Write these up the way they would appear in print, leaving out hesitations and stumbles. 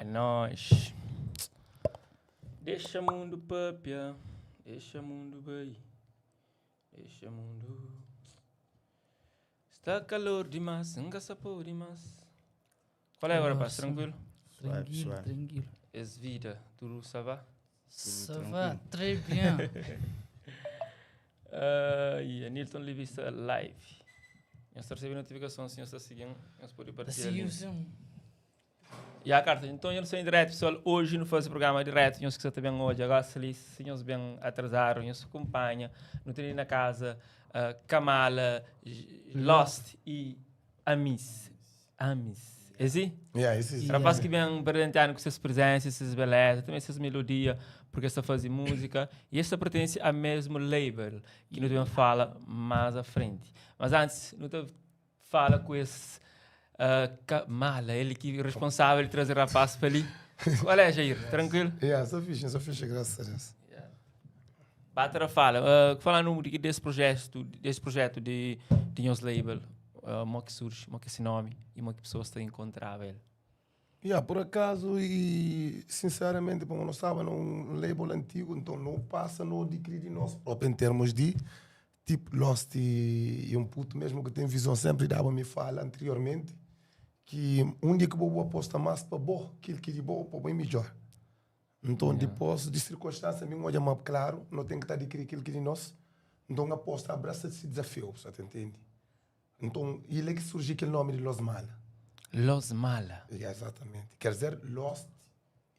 nóis. Dexa mundu papia, dexa mundu bai, dexa mundu. Sta kalor dimas, N ka sa pode más. Qual é agora, rapaz? Tranquilo? Tranquilo, Suave. tranquilo. Es vida, tudo ça va? Ça va très bien. Uh, e Nilton Livista live. Nhos ta recebe notificação se nhos ta seguindo, nhos pode Ta partilhar seguiu link. sim. E a carta, então eu não sou em direto, pessoal. Hoje não faz programa direto, nhos que está bem hoje. Agora se ali, se nhos bem atrasaram, nhos acompanha. Não tem na casa uh, Kamala, Lost e Amis. Amis. É assim? Yeah, isso, isso. Rapaz que vem brilhanteando com suas presenças, suas belezas, também suas melodias, porque está fazendo música. E esta pertence ao mesmo label, que nós também fala mais à frente. Mas antes, não te fala com esse uh, Kamala, ele que é responsável de trazer rapaz para ali. Qual é, Jair? Tranquilo? Yeah, só fixe, só fixe, graças a Deus. Batera fala, uh, falando de, desse projeto, desse projeto de, de nos label, uh, mo que surge, mo que esse nome e mo que pessoas estão encontrar ele. Yeah, por acaso, e sinceramente, como não estava num label antigo, então não passa no adquirir de nós próprio em termos de tipo Lost e, e um puto mesmo que tem visão sempre dava-me fala anteriormente que um dia que vou aposta mais para bom, aquilo que de bom para bem melhor. Então, depois de circunstância, mim olha mais claro, não tem que estar adquirir aquilo que de nós. Então, aposta, abraça esse desafio, você entende? Então, ele é que surgiu aquele nome de Los Mala. Los Mala. Yeah, exatamente. Quer dizer, Lost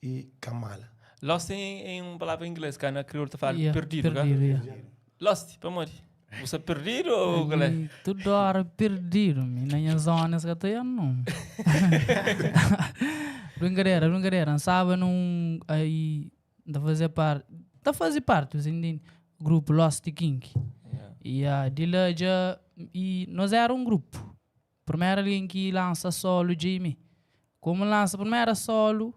e Kamala. Lost em, em uma palavra em inglês, cara, na crioula tá falando Yeah, perdido, cara. perdido, yeah. Lost, para morrer. Você é perdido ou qual é? E Tudo hora perdido, mi. Na minha zona, se eu não. Brincadeira, brincadeira. Sabe num aí da fazer parte, da fazer parte, você entende? Grupo Lost King. Yeah. E a de lá já e nós era um grupo. Primeiro alguém que lança solo, Jamie. Como lança primeiro solo,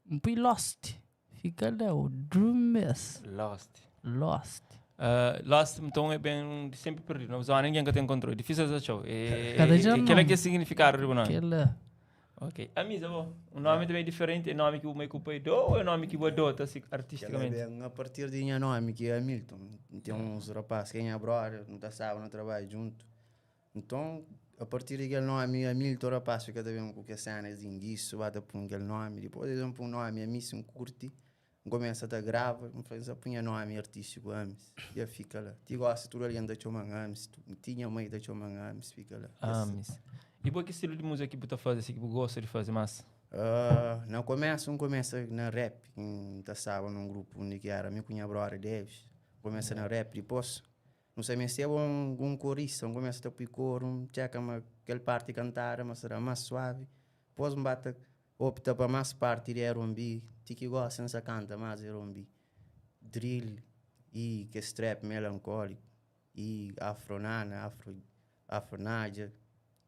um fui Lost. Fica lá o Drumes. Lost. Lost. Uh, Lost, então, é bem sempre perdido. Não há ninguém que tem controle. Difícil de achar. É, Cada dia Aquilo é não. que é significado do nome. Aquela. Ok. Amisa, bom. O nome também é diferente. É nome que o meio que dou ou é nome que o adota assim, Que ela é artisticamente? bem a partir de minha nome, que é Hamilton. Tem uns rapazes que é brother, não tá sabe, não trabalho junto. Então, a partir daquele nome, Hamilton, rapaz, fica também com que cenas de enguiço, bate por aquele nome. Depois, eles vão para um nome, Amis, um curte, começa a te grava, faz a punha nome artístico, Amis, e fica lá. Ti gosta, tudo ali anda chamando Amis, tu- tinha mãe da chamando Amis, fica lá. Amis. E qual que estilo de música que você faz, assim, que você gosta de fazer mais? Ah, não começa, um começa na rap, um tá sabe num grupo onde que era, minha cunha brother Davis. Começa na rap, depois, não sei se é um, um corista, um começa a ter coro, um checa uma, aquela parte cantar, mas será mais suave. Depois um bate, opta para mais parte de R&B, ti que gosta, não se canta mais R&B. Drill e que strap melancólico e afronana, afro, afronádia,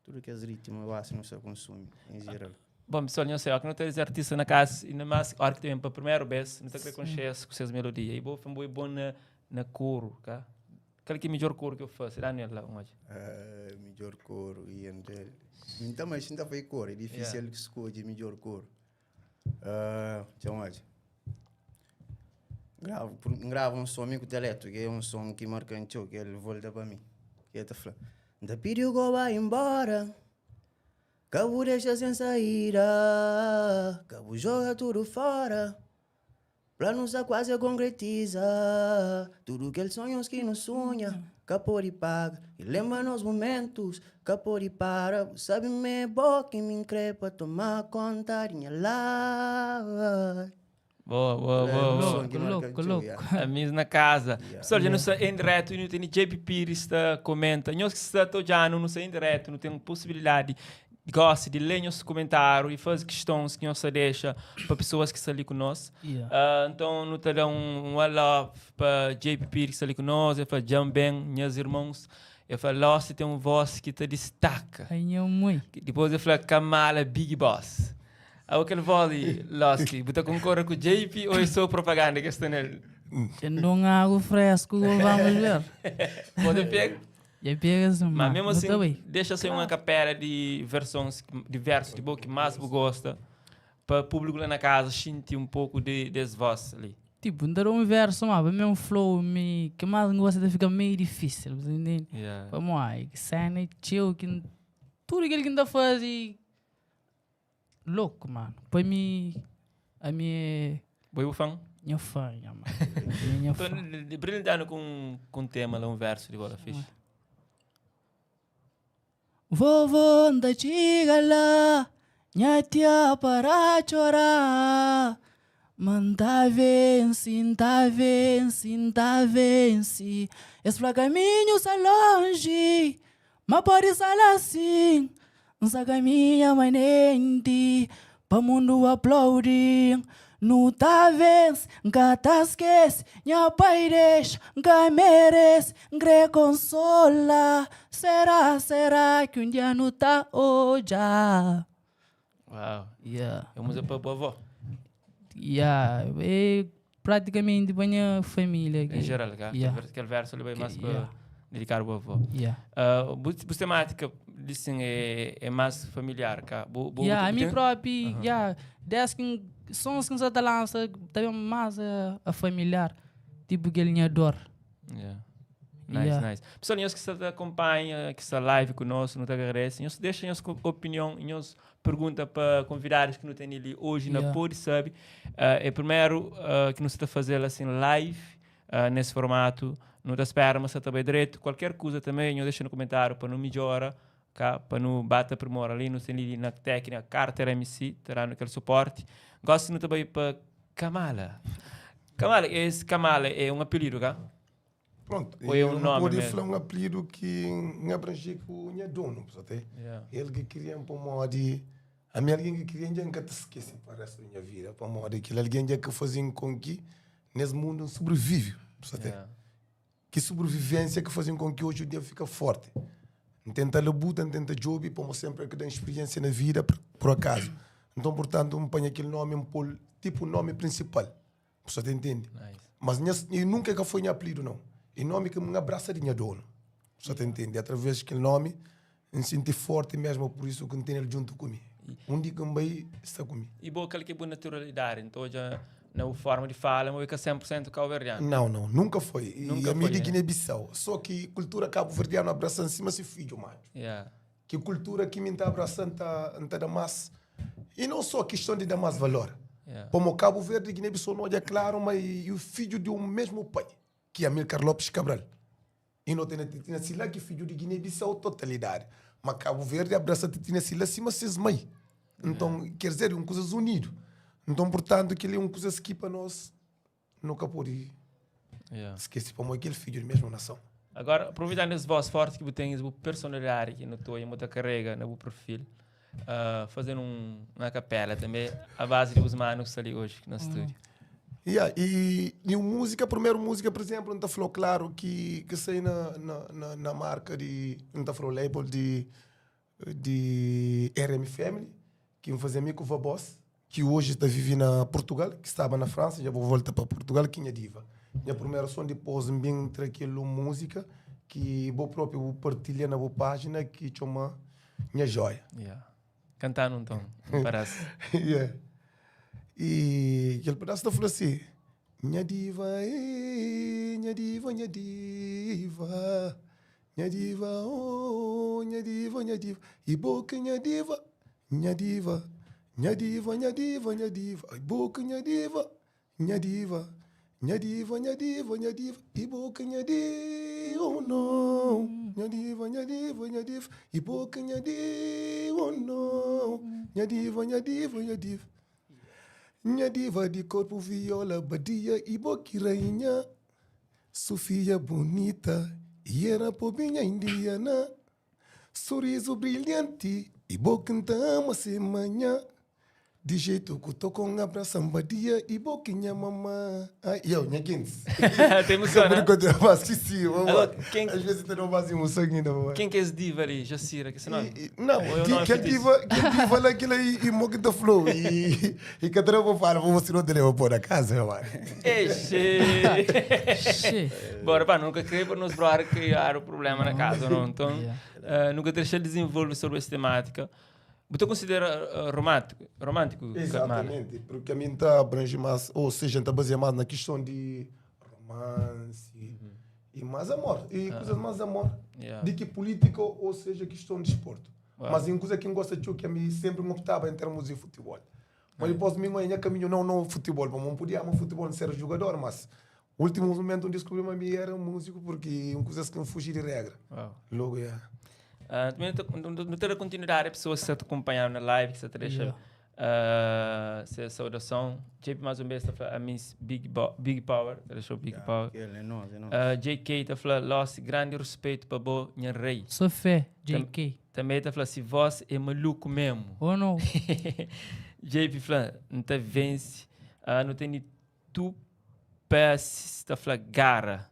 tudo que é ritmo eu acho não se consome em geral. Bom, pessoal, não sei, eu que não tem artista na casa, ainda mais, a hora que tem para a primeira vez, não está com com suas melodias. E vou foi bom na, na coro, tá? Qual que é o melhor coro que eu faço? Daniel lá, um hoje. Ah, melhor coro e andel. Então, mas ainda foi coro, é difícil yeah. escolher melhor coro. Ah, então, olha. Gravo, por- gravo um som amigo teleto, que é um som que marcante, que ele volta para mim. Que ele tá falando. Da perigo vai embora. Cabo deixa sem saída. Cabo joga tudo fora. Planos a quase concretiza. Tudo que sonhos que não sonha. Capô de paga. E lembra nos momentos. Capô de para. Sabe me boca e me increpa. Tomar conta de minha life. Boa, boa, boa, boa. Louco, louco, louco. Amigos na casa. Pessoal, já não está em direto, não tem JP Pires está, comenta. Nós que está todo já não está em direto, não tem possibilidade gosta de ler nosso comentário e fazer questões que nós deixa para pessoas que estão ali conosco. Yeah. Ah, então, não te dá um, um alô para JP Pires que está ali conosco, eu falo, Jam Ben, meus irmãos. Eu falo, Lost tem um voz que te destaca. Ai, minha mãe. Depois eu falei, Kamala Big Boss. Aí aquele vole, Lost, você concorda com o JP ou eu sou propaganda que está nele? Tendo um água fresco, vamos ver. Pode pegar. Já pega assim, Mas mesmo assim, Tá bem. deixa assim uma capela de versões, de versos, de boa que mais você gosta. Pa públiku la na kaza xinti un poku di des vós li. Tipo, N ta da un versu ma pa mi é un flow mi ki más N gosta ta fika meio difísil, bu ta intende? Yeah. Pamodi sena é txeu ki N tudu kel ki N ta faze louco mano. Pa mi ami é Bo é bu fan? nha fã, nha mano. Mi é nha Então, fã. brilhantando com com tema lá, um verso de bola fixe. Vovô N ta txiga la Nha tia para txora Ma N ta vense, N ta vense, N ta vense Es fla kaminhu sta lonji Ma pode sta la sin N sta kaminha manenti Pa mundu aplaudi Nu ta vense, N ka ta skese Nha pai dexa, N ka merese N kre konsola Será, será ki un dia nu ta odja? Uau. Yeah. É música pa bu avó? Yeah, é praticamente pa nha família. Em geral, ka? Yeah. Kel verso ali bai mais pa Yeah. dedicar bu avó. Yeah. Bu, bu temática assim, é mais familiar, ka? Bu, Yeah, a bu mim tem- próprio, yeah, desde que sons que N sa ta lança, também mais a familiar, tipo aquele minha dor. Yeah. Nice, Yeah. nice. Pessoal, nhos que está te acompanha, que está live conosco, não te agradece. Nhos deixa nhos opinião, nhos pergunta para convidados que não tem ali hoje na Yeah. Pode Sabe. É primeiro que nós está fazendo assim live nesse formato. Não te espera, mas está também direito. Qualquer coisa também, nhos deixa no comentário para não melhora, cá, para não bate primor ali, não tem ali na técnica Carter MC, terá aquele suporte. Gosto não também para Kamala. Kamala, esse Kamala é um apelido, cá? Pronto, Ou é um eu não nome pode mesmo? falar um apelido que me abrange com o meu dono, só tem. Yeah. Ele que queria um modo de a mim alguém que queria nunca te esquece para o resto da minha vida, para modo que alguém que fazia com que nesse mundo sobrevive, só tem. Yeah. Que sobrevivência que fazia com que hoje o dia fica forte. Não tenta labuta, não tenta job, como sempre que dá experiência na vida, por acaso. Então, portanto, me põe aquele nome, um pôr, tipo o nome principal. Você te entende? Nice. Mas minha, e nunca que foi meu apelido, não. E nome que me abraça de minha dono. Você te entende? Através daquele nome, me senti forte mesmo, por isso que tem ele junto comigo. Um dia que me vai, está comigo. E boa aquela que é boa naturalidade, então já na forma de fala, mas é 100% cabo-verdiano. Não, não, nunca foi. E Nunca a mim foi, de é. Guiné-Bissau. Só que cultura cabo-verdiana abraça em cima se filho, mano. Yeah. Que cultura que me está abraçando, tá, tá dá mais. E não só a questão de dar mais valor. Yeah. Como Cabo Verde e Guiné-Bissau não é claro, mas e o filho de um mesmo pai, que é Amilcar Lopes Cabral. E não tem a Titina Sila, que é filho de Guiné-Bissau, totalidade. Mas Cabo Verde abraça a Titina Sila acima seus mãe. Então, quer dizer, é um coisas unido. Então, portanto, aquilo é um coisas que para nós nunca pode Yeah. esquecer, como aquele filho de mesma nação. Agora, aproveitando esse voz forte que você tem, essa personalidade aqui no teu, e muita carrega no perfil, fazendo uma capela também, a base dos manos ali hoje no estúdio. Yeah, e música, primeiro música, por exemplo, não tá falou claro que sai na marca de, não tá falou label de RM Family, que me fazia amigo com o Boss, que hoje está vivendo na Portugal, que estava na França, já vou voltar para Portugal, que é diva. Minha primeira som depois bem entre aquilo música que vou próprio vou partilhar na boa página que chama Minha Joia. Yeah. Cantando então, parece. Yeah. E aquele pedaço da falou assim: Minha diva, eh, minha diva, minha diva, minha diva, oh, minha diva, minha diva, e boca, minha diva, minha diva, minha diva, minha diva, minha diva, e boca, minha diva, minha diva, minha diva, minha diva, minha diva, e boca, minha diva, oh não, minha diva, minha diva, minha diva, e boca, minha diva, oh não, minha diva, minha diva, minha diva. Minha diva de corpo viola, badia e boca rainha. Sofia bonita e era pobinha indiana. Sorriso brilhante e boca ama se manhã. De jeito que tô com a abraço badia e boquinha mamã. Ai, eu, minha quente. Tem emoção, né? Mas esqueci, vamos lá. Agora, Às vezes tem mais emoção ainda, vamos lá. Quem que é esse diva ali? Jacira, que esse nome? Não, Ou é o nome aquele fictício? diva, aquele diva lá, aquele aí, e moque da flow. E que até eu vou falar, vou mostrar onde ele vai pôr na casa, meu mano. Eixe! Xê. Bora, pá, nunca queria para nos brother criar o problema na casa, não? Então, Yeah. nunca deixei de desenvolver sobre essa temática. Bu ta konsidera uh, romántico, romántico Kamala? Exatamente, porque a mim tá abrange mais, ou seja, tá baseia mais na questão de romance e mais amor, e coisas mais amor Yeah. de que política, ou seja, questão de esporte. Uau. Mas em coisa que eu gosto de que a mim sempre me optava em termos de futebol. Mas depois me ganhei caminho não não futebol, mas não podia amar futebol não ser jogador, mas o último momento onde descobri a mim era músico porque uma coisa que não fugi de regra. Uau. Logo é. Ah, também não ter a continuidade, a pessoa que está acompanhando na live, que está deixa Yeah. se saudação. JP mais um beijo, tá a Miss Big, Bo Big Power, tá deixou Big Power. Ele é nós, é nós. Ah, JK tá falando, Lost, grande respeito para bo, minha rei. Sou fé, JK. Também tá falando, se voz é maluco mesmo. Ou não? JP falando, não te vence, ah, não tem nem tu pés, tá falando, gara.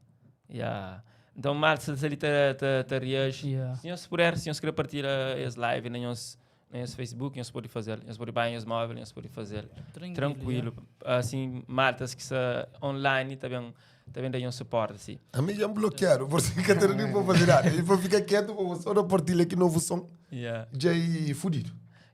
Yeah. Então, Marcos, ali tá, tá, tá reage. Yeah. Se nós puder, se nós querer partilhar esse live na nosso, na nosso Facebook, nós pode fazer, nós pode ir nos móvel, nós pode fazer. Tranquilo. Tranquilo. Assim, maltas que está online também, também dá um suporte, assim. A mim já me bloquearam, por isso que eu nem vou fazer nada. Eu vou ficar quieto, vou só não partilhar aqui novo som. Yeah. Já é fudido.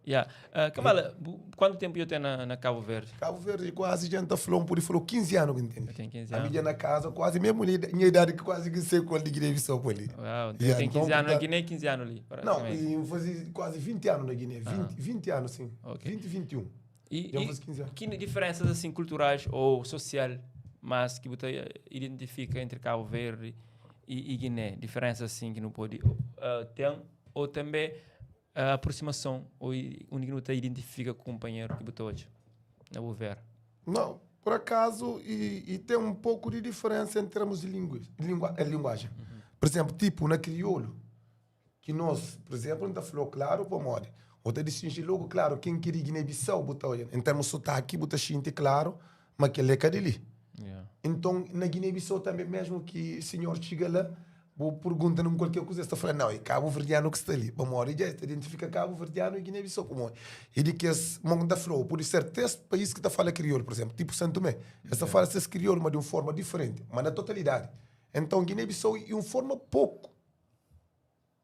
Yeah. Kamala, quanto tempo eu tenho na, na Cabo Verde? Cabo Verde quase já está falando, por falou 15 anos, que entende? Eu tenho 15 A anos. minha na casa, quase mesmo minha minha idade, que quase que sei qual de Guiné-Bissau por ali. Uau, então Yeah, tem então, 15 anos na portanto- Guiné e 15 anos ali. Não, praticamente. e eu fazia quase 20 anos na Guiné, 20, 20 anos, sim. Ok. 20, 21. E, Já e faz 15 anos. que diferenças assim culturais ou social, mas que você identifica entre Cabo Verde e, e Guiné? Diferenças assim que não pode ter ou também a aproximação ou onde que não te identifica com o companheiro que botou hoje na ver. Não, por acaso, e tem um pouco de diferença em termos de linguagem. Por exemplo, tipo, na crioulo, que nós, por exemplo, não falou claro para morrer. Ou te distingue logo claro quem queria Guiné-Bissau, botou, em termos de sotaque, bota xinte claro, mas que ele é cadeli. Yeah. Então, na Guiné-Bissau também, mesmo que o senhor chega lá, vou perguntar num qualquer coisa, está falando, não, é cabo-verdiano que está ali. Vamos ora, já está identifica cabo-verdiano e Guiné-Bissau como é. E de que esse mundo da falou, pode ser três países que está falando crioulo, por exemplo, tipo Santo Tomé. Essa fala esse crioulo, mas de uma forma diferente, mas na totalidade. Então, Guiné-Bissau é uma forma pouco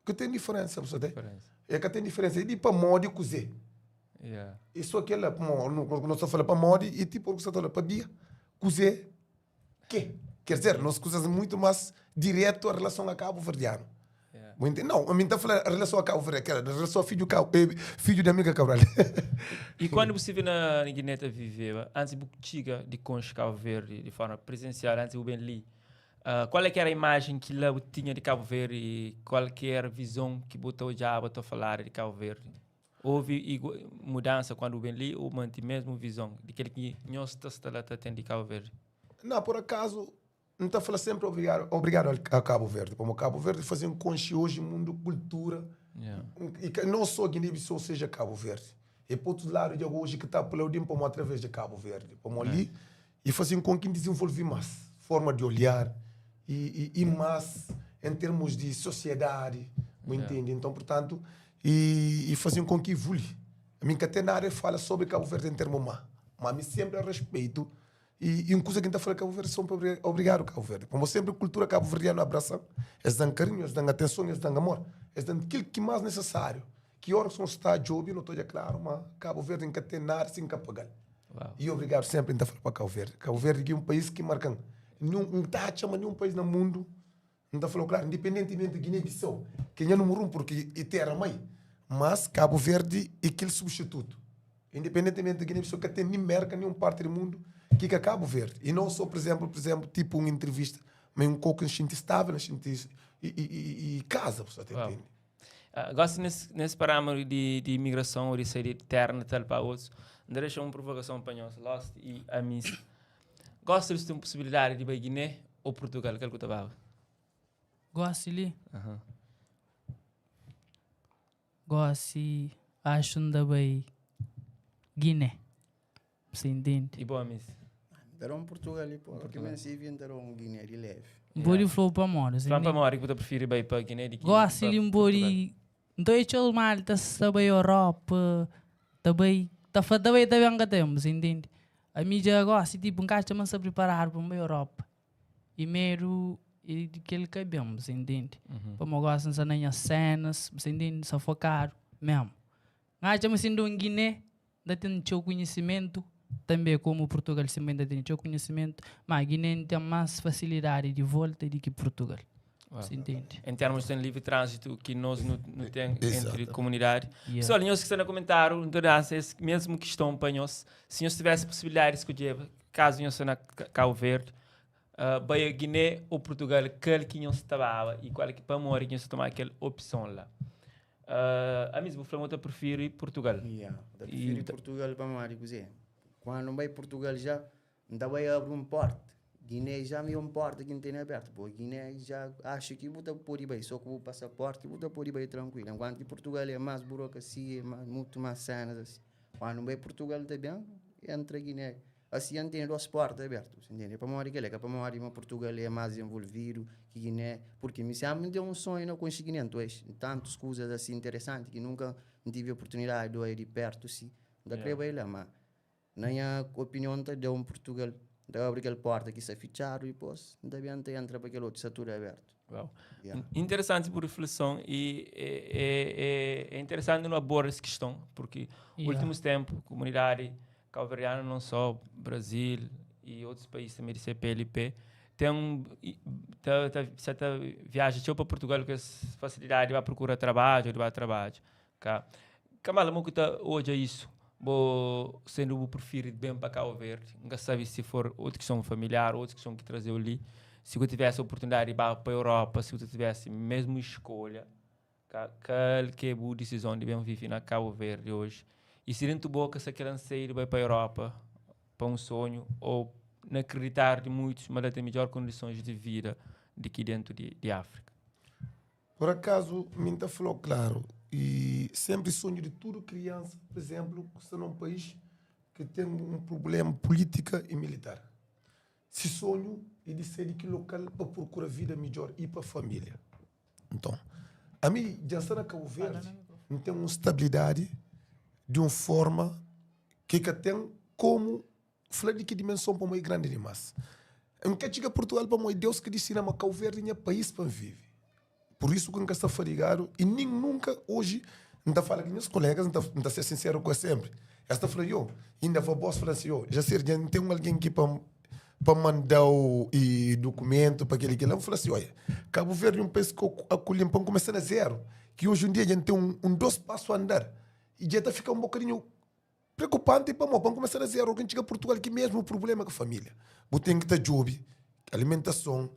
que tem diferença, você tem? Diferença. É que tem diferença. E de para modo e cozer. Yeah. Isso aqui é lá, como nós estamos falando para modo e tipo, o que você está falando para bia, cozer, que? Quer dizer, nós coisas muito mais direto a relação a Cabo Verdeano. Yeah. Muito- Não, a mim está falando a relação a Cabo Verde, aquela, a relação a filho, Cabo, filho da amiga Cabral. E quando você vê na na Guiné a viver, antes de chega de Concha Cabo Verde de forma presencial, antes do bem ali, qual é que era a imagem que lá tinha de Cabo Verde e qual que era a visão que botou já botou a falar de Cabo Verde? Houve mudança quando o bem li ou mantém a mesma visão daquele que nós está lá tá tendo de Cabo Verde? Não, por acaso, não está falando sempre obrigado, obrigado a Cabo Verde. Como Cabo Verde fazer um conche hoje, mundo, cultura, Yeah. E que não só Guiné-Bissau seja Cabo Verde. E por outro lado, de hoje que está aplaudindo para através de Cabo Verde. Para ali, e fazer com que desenvolve mais forma de olhar e mais em termos de sociedade, me entende? Então, portanto, e fazer com que evolui. A minha catenária fala sobre Cabo Verde em termos má, mas me sempre a respeito. E uma coisa que a gente fala Cabo Verde, sempre obrigado Cabo Verde. Como sempre, a cultura cabo-verdiana abraça, eles dão carinho, eles dão atenção, eles dão amor, eles dão aquilo que é mais necessário. Que hora que está job, não estou claro, mas Cabo Verde nunca tem nada sem pagar. Uau. E obrigado sempre a gente fala para Cabo Verde. Cabo Verde é um país que marca, nenhum, não está chama nenhum país no mundo, não está falando claro, independentemente de Guiné-Bissau, que é número um porque é terra mãe, mas Cabo Verde é aquele substituto. Independentemente de Guiné-Bissau, que tem nem merca, nenhum parte do mundo, que é Cabo Verde. E não só, por exemplo, tipo uma entrevista, mas um pouco a gente estável, a gente e casa, você entende? Gosto nesse parâmetro de imigração ou de sair de terra natal para outros, deixa uma provocação para nós, Lost e a mim. Gosto de ter uma possibilidade de ir para Guiné ou Portugal, que é o que eu estava. Gosto ali. Gosto, acho que bem Guiné. Você entende? E boa, Miss. Deram um Portugal ali, pô. Porque me se deram um Guiné de leve. Bori flow para mora. você Fala para entende? mora que eu prefiro ir para Guiné de que Gosto para de um Portugal. bori. Então é o malta sabe Europa, também tá também também que temos, entende? A mídia gosta tipo um gajo também se preparar para uma Europa. E mero e de que ele cabemos, entende? Como gosta de nem as cenas, você entende? Só focar mesmo. N atxa ma sin don Guiné nta ten txeu konhisimentu, tanbe komu Purtugal sinba nta ten txeu konhisimentu, ma Guiné N ten más fasilidadi di volta di ki Purtugal. Uau. Si ntende? Em termos de livre trânsito que nós não, não tem entre Exato. comunidade. Yeah. Pessoal, nós que estão no comentário, não dá esse mesmo questão para nós. Se nós tivesse possibilidade de escolher, caso nós na Cabo Verde, Bahia, Guiné ou Portugal, qual que nós estava e qual que para morrer que nós tomar aquela opção lá. A mim, vou falar, eu prefiro Portugal. Yeah. Eu E prefiro ta- Portugal para Mário, dizer. Quando vai Portugal já, ainda vai abrir um porte. Guiné já me um porte que não tem aberto. Pô, Guiné já acho que buta por ir bem, só com o passaporte buta por ir bem tranquilo. Enquanto que Portugal é mais burocracia, é mais, muito mais cenas assim. Quando vai Portugal também, entra Guiné. Assim não tem duas portas abertas, entende? Para morrer que é, para morrer, mas Portugal é mais envolvido que Guiné, porque me sempre deu um sonho não consegui nem tu és tantas coisas assim interessantes que nunca tive a oportunidade de ir de perto assim. Da Yeah. yeah. lá, mas na minha opinião tá deu um Portugal, da abre aquela porta que se fecharam e depois ainda bem te entra para aquele outro setor aberto. Uau. Yeah. Interessante por reflexão e é interessante não abordar essa questão, porque Yeah. últimos tempos, comunidade cabo-verdiana, não só Brasil e outros países também de CPLP, tem um, e, tá, tá, certa viagem tipo para Portugal com essa facilidade, vai procurar trabalho, vai trabalho. Cá. Kamala, mo que tá hoje é isso. Bo sendo o prefiro bem para Cabo Verde, nunca sabe se for outra questão familiar, outra questão que trazer ali. Se eu tivesse a oportunidade de ir para a Europa, se eu tivesse mesmo escolha, qual que é a decisão de bem viver na Cabo Verde hoje? E se dentro boca se aquele anseio de ir para a Europa, para um sonho, ou não acreditar de muitos, mas ter melhor condições de vida do que dentro de África. Por acaso, me tá falou claro, e sempre sonho de tudo criança, por exemplo, que está num país que tem um problema política e militar. Se sonho é de sair de que local para procurar vida melhor e para a família. Então, a mim, já está na Cabo Verde, não tem uma estabilidade de uma forma que tem como falar de que dimensão para mim é grande demais. Eu não quero chegar a Portugal para mim, Deus que disse, mas Cabo Verde é país para viver. Por isso que nunca está fadigado e nem nunca hoje não está falando com meus colegas, não está ser sincero com sempre. Esta falou, eu, ainda vou boss falando assim, eu, já sei, já não tem alguém aqui para mandar o e documento para aquele que lá. Eu falei assim, olha, Cabo Verde é um país que eu acolhi para começar a zero, que hoje em dia a gente tem um dois passos a andar e já está ficando um bocadinho preocupante para para começar a zero. Quem chega a Portugal que mesmo o problema com a família. Você tem que ter job, alimentação,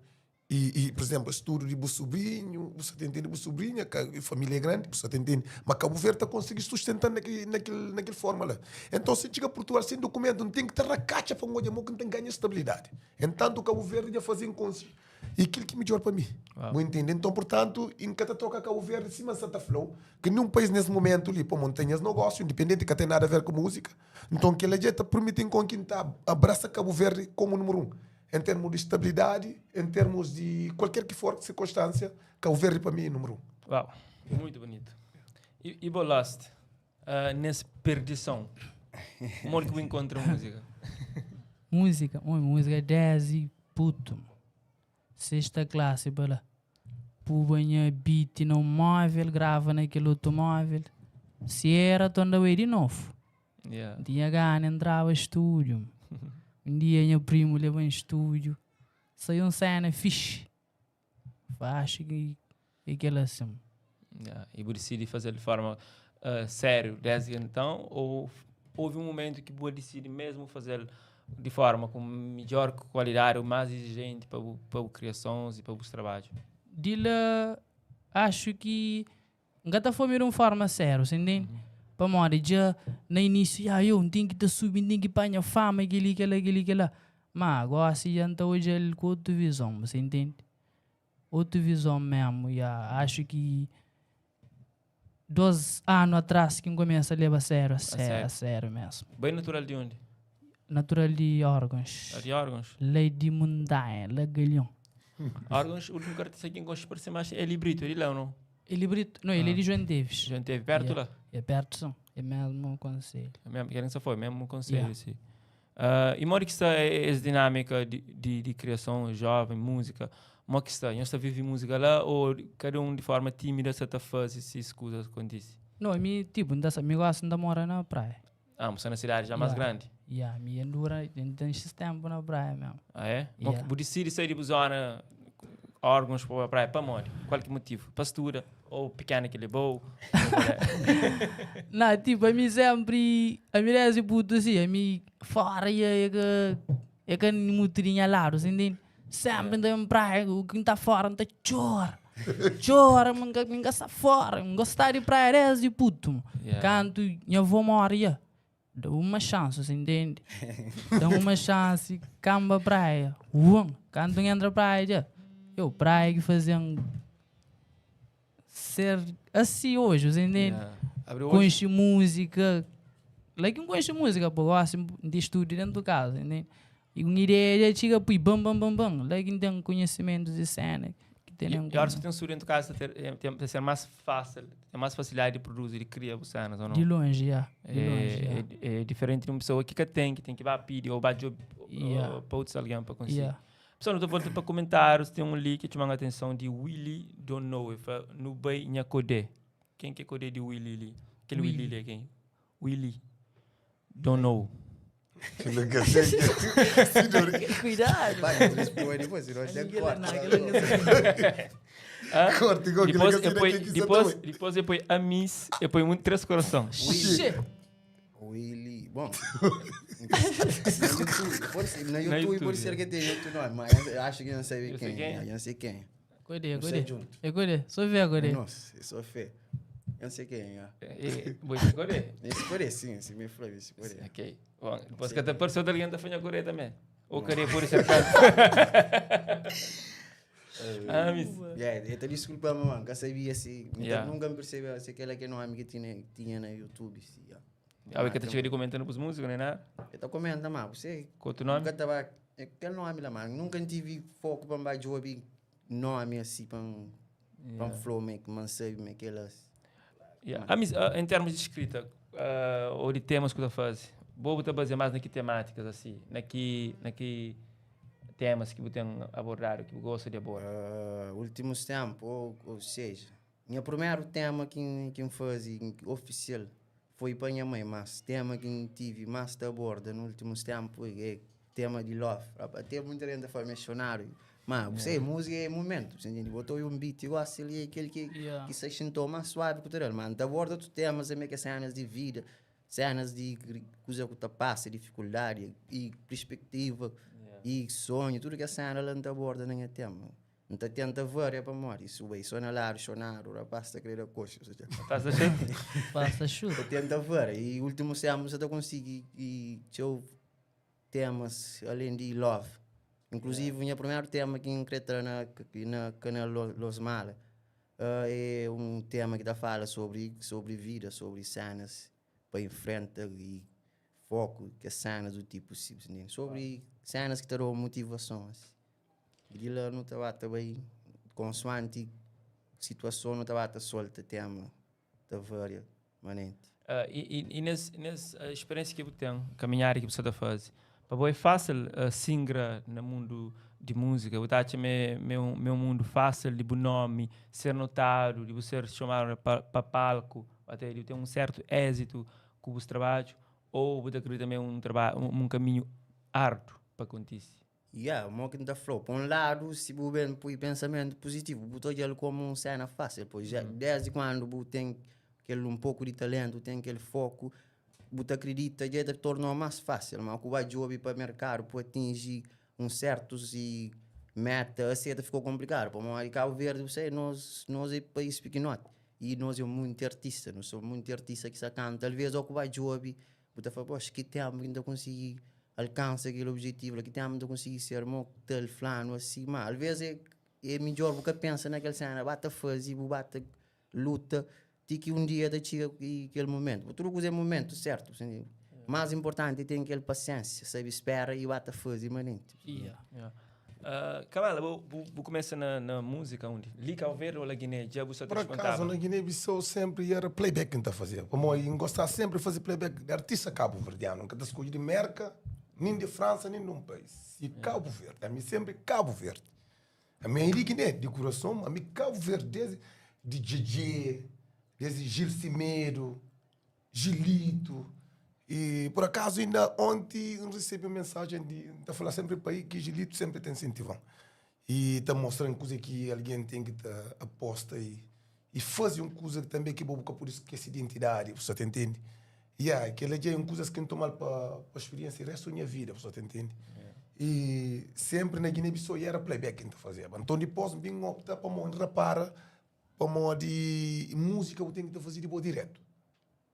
e, por exemplo, estudo de meu sobrinho, você tem de meu sobrinha, que a família é grande, você tem mas Cabo Verde está conseguindo sustentar naquele forma lá. Então, se chega a Portugal sem documento, não tem que ter a caixa para um olho, que não tem ganho estabilidade. Entanto, Cabo Verde já fazia consciência. E aquilo que é melhor para mim. Não entende? Então, portanto, em cada troca Cabo Verde, cima Santa Flow, que nenhum país nesse momento ali, pô, montanhas negócio, independente, que tem nada a ver com música. Então, que ele já está permitindo com quem tá, abraça Cabo Verde como número um. Em termos de estabilidade, em termos de qualquer que for circunstância, Cabo Verde para mim é número um. Uau, muito bonito. E Bolost, nessa perdição, como é que eu encontro música? Música, oi, música é 10 e puto. Sexta classe, bala. Pubanha beat no móvel, grava naquele automóvel. Se era, tu andava aí de novo. Yeah. Tinha gana, entrava estúdio. Um dia meu primo levou em estúdio. Saiu um cena fixe. Acho que aquela assim. Yeah. E você decide fazer de forma sério desde então? Ou houve um momento que você decide mesmo fazer de forma com melhor qualidade, ou mais exigente para o criações e para os trabalhos? De lá, acho que nunca foi de uma forma séria, você entende? Para morrer, já no início, ah, eu não tenho que estar subindo, tenho que apanhar fama, aquele, aquele, aquele, aquele. Mas agora se já está hoje ele com outra visão, você entende? Outra visão mesmo, já. Acho que 2 anos atrás que começa a levar a sério, a sério, a sério mesmo. Bem natural de onde? Natural de órgãos. De órgãos? Lei de montanha, Lagalhão. Órgãos, o último cara que aqui gosta de parecer mais é Librito, ele lá ou não? Ele Brito, não, ele é de João Teves. João Teves, perto yeah. lá? É perto, sim. É mesmo conselho. É mesmo, querem só foi, mesmo conselho, yeah. Sim. E como é que está essa dinâmica de criação jovem, música? Como é que está? Você vive música lá ou cada um de forma tímida se está fazendo se escusa acontece? No, mi tipo, N ta sa, mi gosi N ta mora na praia. Ah, bu sta na sidadi já más Yeah. grandi. Yeah, mi N dura, N ten xis tempu na praia mesmu. Ah, é? Mo Yeah. Bu disidi sai di bu zona, órgãos pa bai praia, pamodi? Kual ki motivu? Pa studa? Ou pikena ki lebou? Ou qual é? Na, tipo, ami sempri, ami desdi putu asi, ami fora ia é ka, é ka mutu di nha ladu, sa intende? Sempri N ta ben praia, ku ki N ta fora N ta txora, txora, ma N ka, N ka sta fora, N gosta di praia desdi putu. Yeah. Kantu nha avó mori ia, Da uma chance, você entende? Da uma chance, camba praia. Uam, quando entra praia, já. Eu, praia que fazem ser assim hoje, você entende? Yeah. Abriu hoje? Conhece música. Lá que não conhece música, pô, gosto de estúdio dentro de casa, entende? E uma ideia já chega, pui, bam, bam, bam, bam. Lá que não tem conhecimento de cena. Que tem E, nenhum e horas que tem um estúdio dentro de casa, ter, é, tem, tem ser mais fácil, tem mais facilidade de produzir e criar cenas, ou não? De longe, já. De longe, já. É, é, é diferente de uma pessoa que que tem que vai pedir ou vai job Yeah. para outros alguém para conseguir. Yeah. Pessoal, não estou voltando para comentários, tem um link que te manda atenção de Willy Donoe, fala, no bem nha Codé. Quem que é Codé de Willy ali? Aquele Willy, Willy. ali é quem? Willy Donoe. Nunca sei. Cuidado! Vai, responde depois, senão você corta. Corta igual Depois aquele eu que põe, assim, depois, depois eu põe a Miss, eu põe muito três coração. Shit. Willy, bom. No YouTube, pode ser, no YouTube, YouTube, pode ser é. que tenha outro nome, mas eu acho que não sei Eu sei quem. quem? Eu não sei quem. Cuidei, Não sei cuidei. junto. Eu cuidei, só ver, cuidei. Nossa, eu sou fé. Eu não sei quem é. É, Vou escolher. Esse por aí, sim, esse me falou, esse por aí. Ok. Bom, depois que até apareceu de alguém da fanha Coreia também. Ou queria por isso acaso. Ah, Miss. Yeah, eu te desculpa, mamãe, que eu sabia se. Então, Yeah. Nunca me percebeu se aquela que é nome que tinha no YouTube. Se, yeah. Ah, que te cheguei comentando pros músicos, né? né? Eu tô comentando, mas você. Com outro nome? Nunca tava. Aquele nome lá, mano. Nunca tive foco para me job nome assim, para um. Para um flow, meio que mancebo, meio que elas. Yeah. Ah, mas, ah, em termos de escrita, ah, ou de temas que tu faz, vou botar basear mais na que temáticas assim, na que, na que temas que você tem abordado, que você gosta de abordar. Ah, últimos tempos, ou seja, meu primeiro tema que eu fazia oficial foi para minha mãe, mas tema que tive mais da borda nos últimos tempos é tema de love. Até muita gente foi missionário. Mas você, música é momento, você entende? Botou um beat, eu gosto ali, aquele que, Yeah. que se sentou mais suave que o terreno. Mas da borda tu temas é meio que cenas de vida, cenas de coisa que tu passa, dificuldade e perspectiva e sonho, tudo que é cena lá na borda nem é tema. Não tá tenta ver é para morrer. Isso aí, só na lar, chorar, o rapaz está querendo a coxa. Ou seja, Estás achando? Passa chuva. tenta ver. E último tempo você tá conseguir e tinha temas além de love. Inclusive, o meu primeiro tema que encontrei na canal Los Mala é um tema que tá fala sobre vida, sobre cenas para enfrentar e foco, que é cenas do tipo, assim, sobre cenas que te dão motivação. Assim. E de lá não estava também, consoante situação, não estava solta tema da várias manente. Ah, e nessa experiência que você tem, caminhar que você está fazendo, para você é fácil singra no mundo de música, você acha meu mundo fácil de bom nome, ser notado, de você ser chamado para palco, até de ter um certo êxito com o seu trabalho, ou você acredita também um trabalho, um caminho árduo para acontecer? Yeah, o que tá flow. Por um lado, se você bem põe pensamento positivo, botou ele como uma cena fácil, pois já, desde quando você tem aquele um pouco de talento, tem aquele foco, você acredita, já te tornou mais fácil, mas o que vai job para mercado, para atingir um certos e meta, assim até ficou complicado. Para o Cabo Verde, você, nós é país pequenote e nós é muito artista, nós somos muito artista que se canta. Talvez o que vai job, você fala, poxa, que tempo que ainda consegui alcança aquele objetivo, que tempo ainda consegui ser mo tal flano assim, mas às vezes é melhor você pensa naquela cena, bata fazer, bata luta, de que um dia te chega aquele momento. Tudo coisa é momento certo, assim, mais importante é ter aquela paciência, sabe, espera e bata fazer, manente. Yeah. Yeah. Kamala, vou começar na música onde? Ali Cabo Verde ou na Guiné? Já você Por acaso, na Guiné-Bissau sempre era playback que tá fazia. Como eu gostava sempre de fazer playback de artista cabo-verdiano. Nunca te escolhi de América, nem de França, nem de um país. E Cabo Verde. A mim sempre Cabo Verde. A minha de Guiné, de coração, a mim Cabo Verde, desde de GG, Desde Gil Semedo, Gilito. E por acaso ainda ontem eu recebi uma mensagem de tá falar sempre para aí que Gilito sempre tem incentivão. E tá mostrando coisa que alguém tem que tá aposta e e fazer uma coisa que também que bobo por esquecer de identidade, você te entende? Yeah, aquele dia é uma coisa que eu tomo para para experiência e resto da minha vida, você te entende? E sempre na Guiné-Bissau era playback que eu fazia. Então depois vim optar para me repara para de música eu tenho que fazer de boa direto.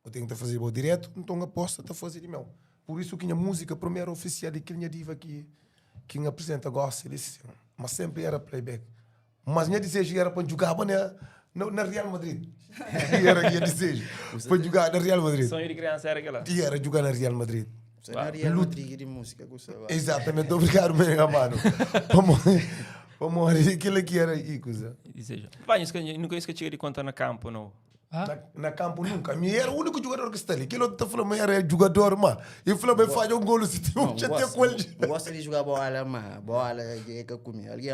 Eu tenho que fazer de boa direto, então aposta a fazer de meu. Por isso que a música primeiro oficial de que minha diva que quem apresenta gosta, ele disse, mas sempre era playback. Mas minha desejo era para jogar na Real Madrid. Era minha desejo para jogar na Real Madrid. Sonho de criança era aquela. E era jogar na Real Madrid. Você não era Real Madrid de música, gostava. Exatamente, obrigado, meu mano. Vamos, aquilo aqui era aí, coisa. Desejo. Vai, nunca isso que eu de contar na campo, não. Ah? Na campo nunca. Me era o único jogador que está ali. Aquilo que tá falando, mas era jogador, mano. E falou, mas faz um gol se tem um chateio com ele. Gosto de jogar bola, mano. Bola é que eu comi. Alguém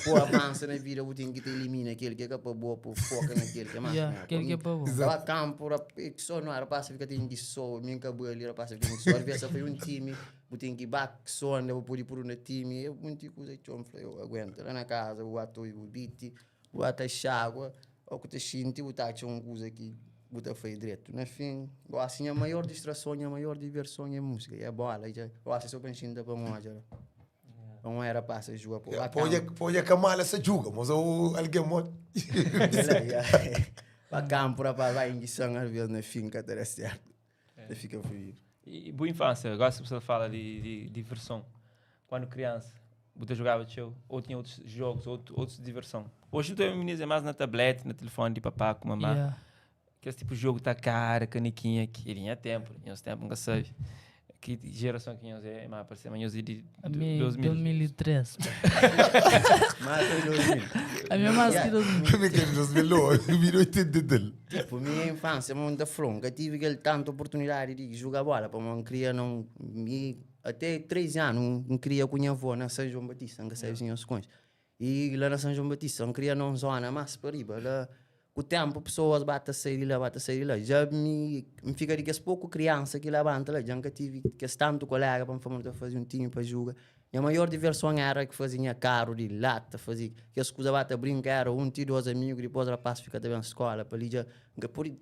pô, avança na vida, eu tenho que te elimina aquele que é para boa, pô, foca naquele que é mais. Yeah, aquele que é para boa. Lá campo, só não era, passa fica tem que só, minha cabelo ali, rapaz, fica tem que só. Às vezes foi um time, eu tenho que back só, eu vou poder pôr no time, eu muita coisa que eu falei, eu aguento. Lá na casa, eu ato o beat, eu ato a água, ou que te sinto, eu tá uma coisa que botar foi direto. No fim, eu acho que a maior distração, a maior diversão é música, é bola. Eu acho que só pensando para um já. Não era passa jogar por lá. Pode a camala se joga, mas o alguém morre. Para campo, rapaz, vai em Guiçang, às vezes na finca, tá certo. Fica feliz. E boa infância, agora se você fala de diversão. Quando criança, você jogava teu, ou tinha outros jogos, outros diversão. Hoje tu é menino é mais na tablete, no telefone de papá com mamã. Yeah. Que esse tipo de jogo tá cara, canequinha, que tinha tempo, tinha tempo, nunca sabe. Que geração que nós é, mas parece mas de A minha 2000. 2003. Mas foi 2000. A minha mais que 2000. Como é que é 2009? 2080 dele. Tipo, minha infância, muita fronca. Tive aquele tanta oportunidade de jogar bola. Para não queria não me até 3 anos, não queria com minha avó na São João Batista, nunca sei se os cões. E lá na São João Batista, não queria não zona mais para riba. Lá, com o tempo, pessoas batem a sair de lá, batem a sair de lá. Já me fica de que as pouco criança que levanta lá. Já nunca tive que tanto colega para me fazer um time para jogar. Minha maior diversão era que fazia carro de lata, fazia que as coisas batem brincar, era um tio, dois amigos, depois o rapaz fica também na escola. Para ali já,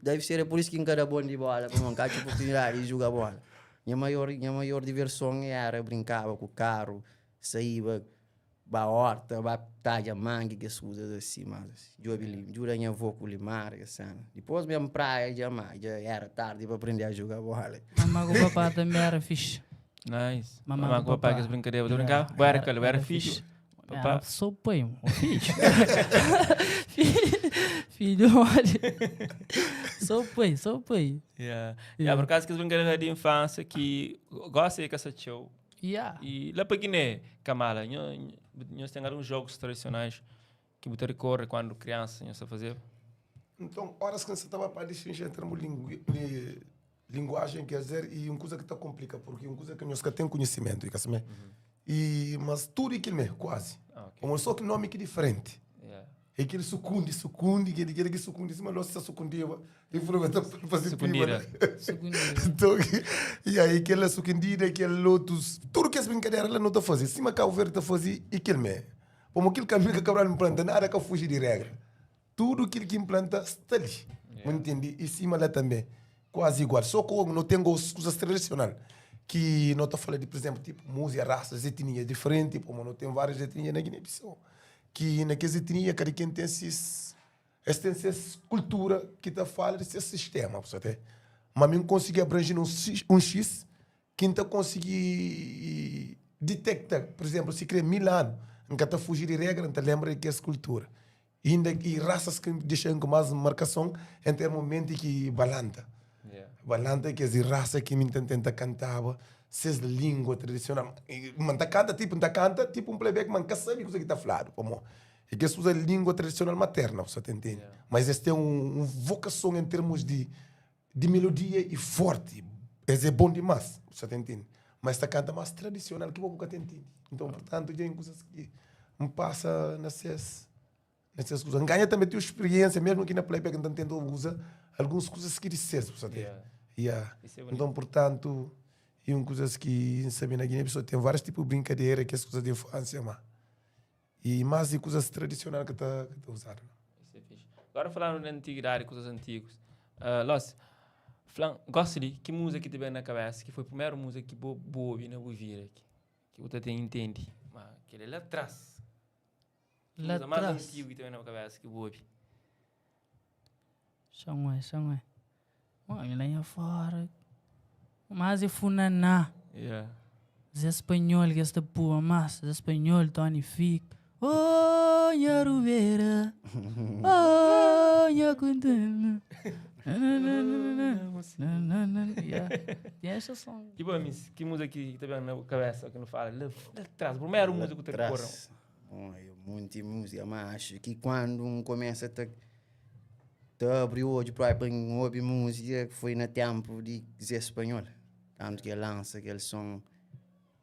deve ser por isso que nunca era bom de bola, para não tinha oportunidade de jogar bola. Minha maior diversão era brincava com o carro, saía para a horta, para talha mangue, que as coisas assim, mas jura minha avó com limar, que cena. Depois mesmo praia, já era tarde para aprender a jogar bola. Mamá com papá também era fixe. Nice. Mamá Mamá com com papá, papá. que as brincadeiras. Brincava? Yeah, Era, era, era fixe. Papá. Era sou pai, o filho. Filho, olha. Sou pai, sou pai. Yeah. Yeah, por causa que as brincadeiras de infância que gosta de caça show. Yeah. E lá para Guiné, Kamala, nós temos alguns jogos tradicionais que você recorre quando criança, nós fazer. Então, horas que você estava para distinguir entre linguagem, quer dizer, e uma coisa que está complica, porque uma coisa que nós que tem conhecimento, e, assim, e mas tudo aquilo mesmo, quase. Ah, ok. Como só que nome que é diferente. Yeah. É aquele sucunde, sucunde, aquele que sucunde, mas nós se sucundia, e falou, mas fazer Sucundira. prima, né? Então, e aí aquela sucundida, aquele outros, tudo que as brincadeiras ela não está fazendo. Se Cabo Verde está fazendo, e aquele mesmo. Como aquele caminho que Cabral implanta, nada que fugir de regra. Tudo aquilo que implanta está ali. Yeah. Entende? E cima lá também. Quase igual. Só que não tem coisas tradicionais. Que não está falando de, por exemplo, tipo, música, raças, etnias diferentes, como não tem várias etnias na Guiné-Bissau. Que naquelas etnias, cada quem tem esses, tem essa cultura que está falando desse sistema, você até. Mas não consegui abranger um X que não consegui detectar. Por exemplo, se cria 1000 anos, nunca está fugir de regra, não lembra que é essa cultura. E, ainda, e raças que deixam com mais marcação em ter momento que balanta. Yeah. Balanta que as raça que me tenta cantava, ses língua tradicional. Mas tá canta tipo, tá canta tipo um playback, mas nunca sabe o que está falando, como. É que se usa língua tradicional materna, você entende? Yeah. Mas esse tem um vocação em termos de melodia e forte. Esse é bom demais, você entende? Mas tá canta mais tradicional que pouco que entende. Então, portanto, tem coisas que me passa nessas Nesas kuzas. N ganha tanbe txeu spiriénsia, mesmu ki na playback N ta tenta uza alguns kuzas ki di ses, bu sabe? Yeah. Yeah. Isso é bonito. Nton, purtantu, e un kuzas ki N sabe na Guiné-Bissau ten várius tipu di brinkadera, kes kuzas di infánsia, ma e más di kuzas tradisional ki ta ki ta uzadu. Isso é fixe. Agora falando na antiguidade, kuzas antigus. Uh, Los, flan, gosta di ki música ki te ben na cabeça, ki foi primeiro música ki bo bo obi na bu vida, ki, ki bu ta ten intende, ma kel lá atrás. Lá Música mais atrás. antigo que te ben na cabeça que bu obi. Xangué, xangué. Mano, lá em fora. Mas é funaná. Yeah. Zé Espanhol que esta pua mas Zé Espanhol, Tony Fico. Oh, nha Rubera. Oh, nha Quintana. Yeah. Tem esta som. E bom, miss, que música que te ben na cabeça que não fala lá, lá atrás, primeiro música que te recorda. Atrás. Bom, eu muita música, mas acho que quando um começa a te, te abre o olho para ouvir música, que foi no tempo de Zé Espanhol. Tanto que ele lança aquele som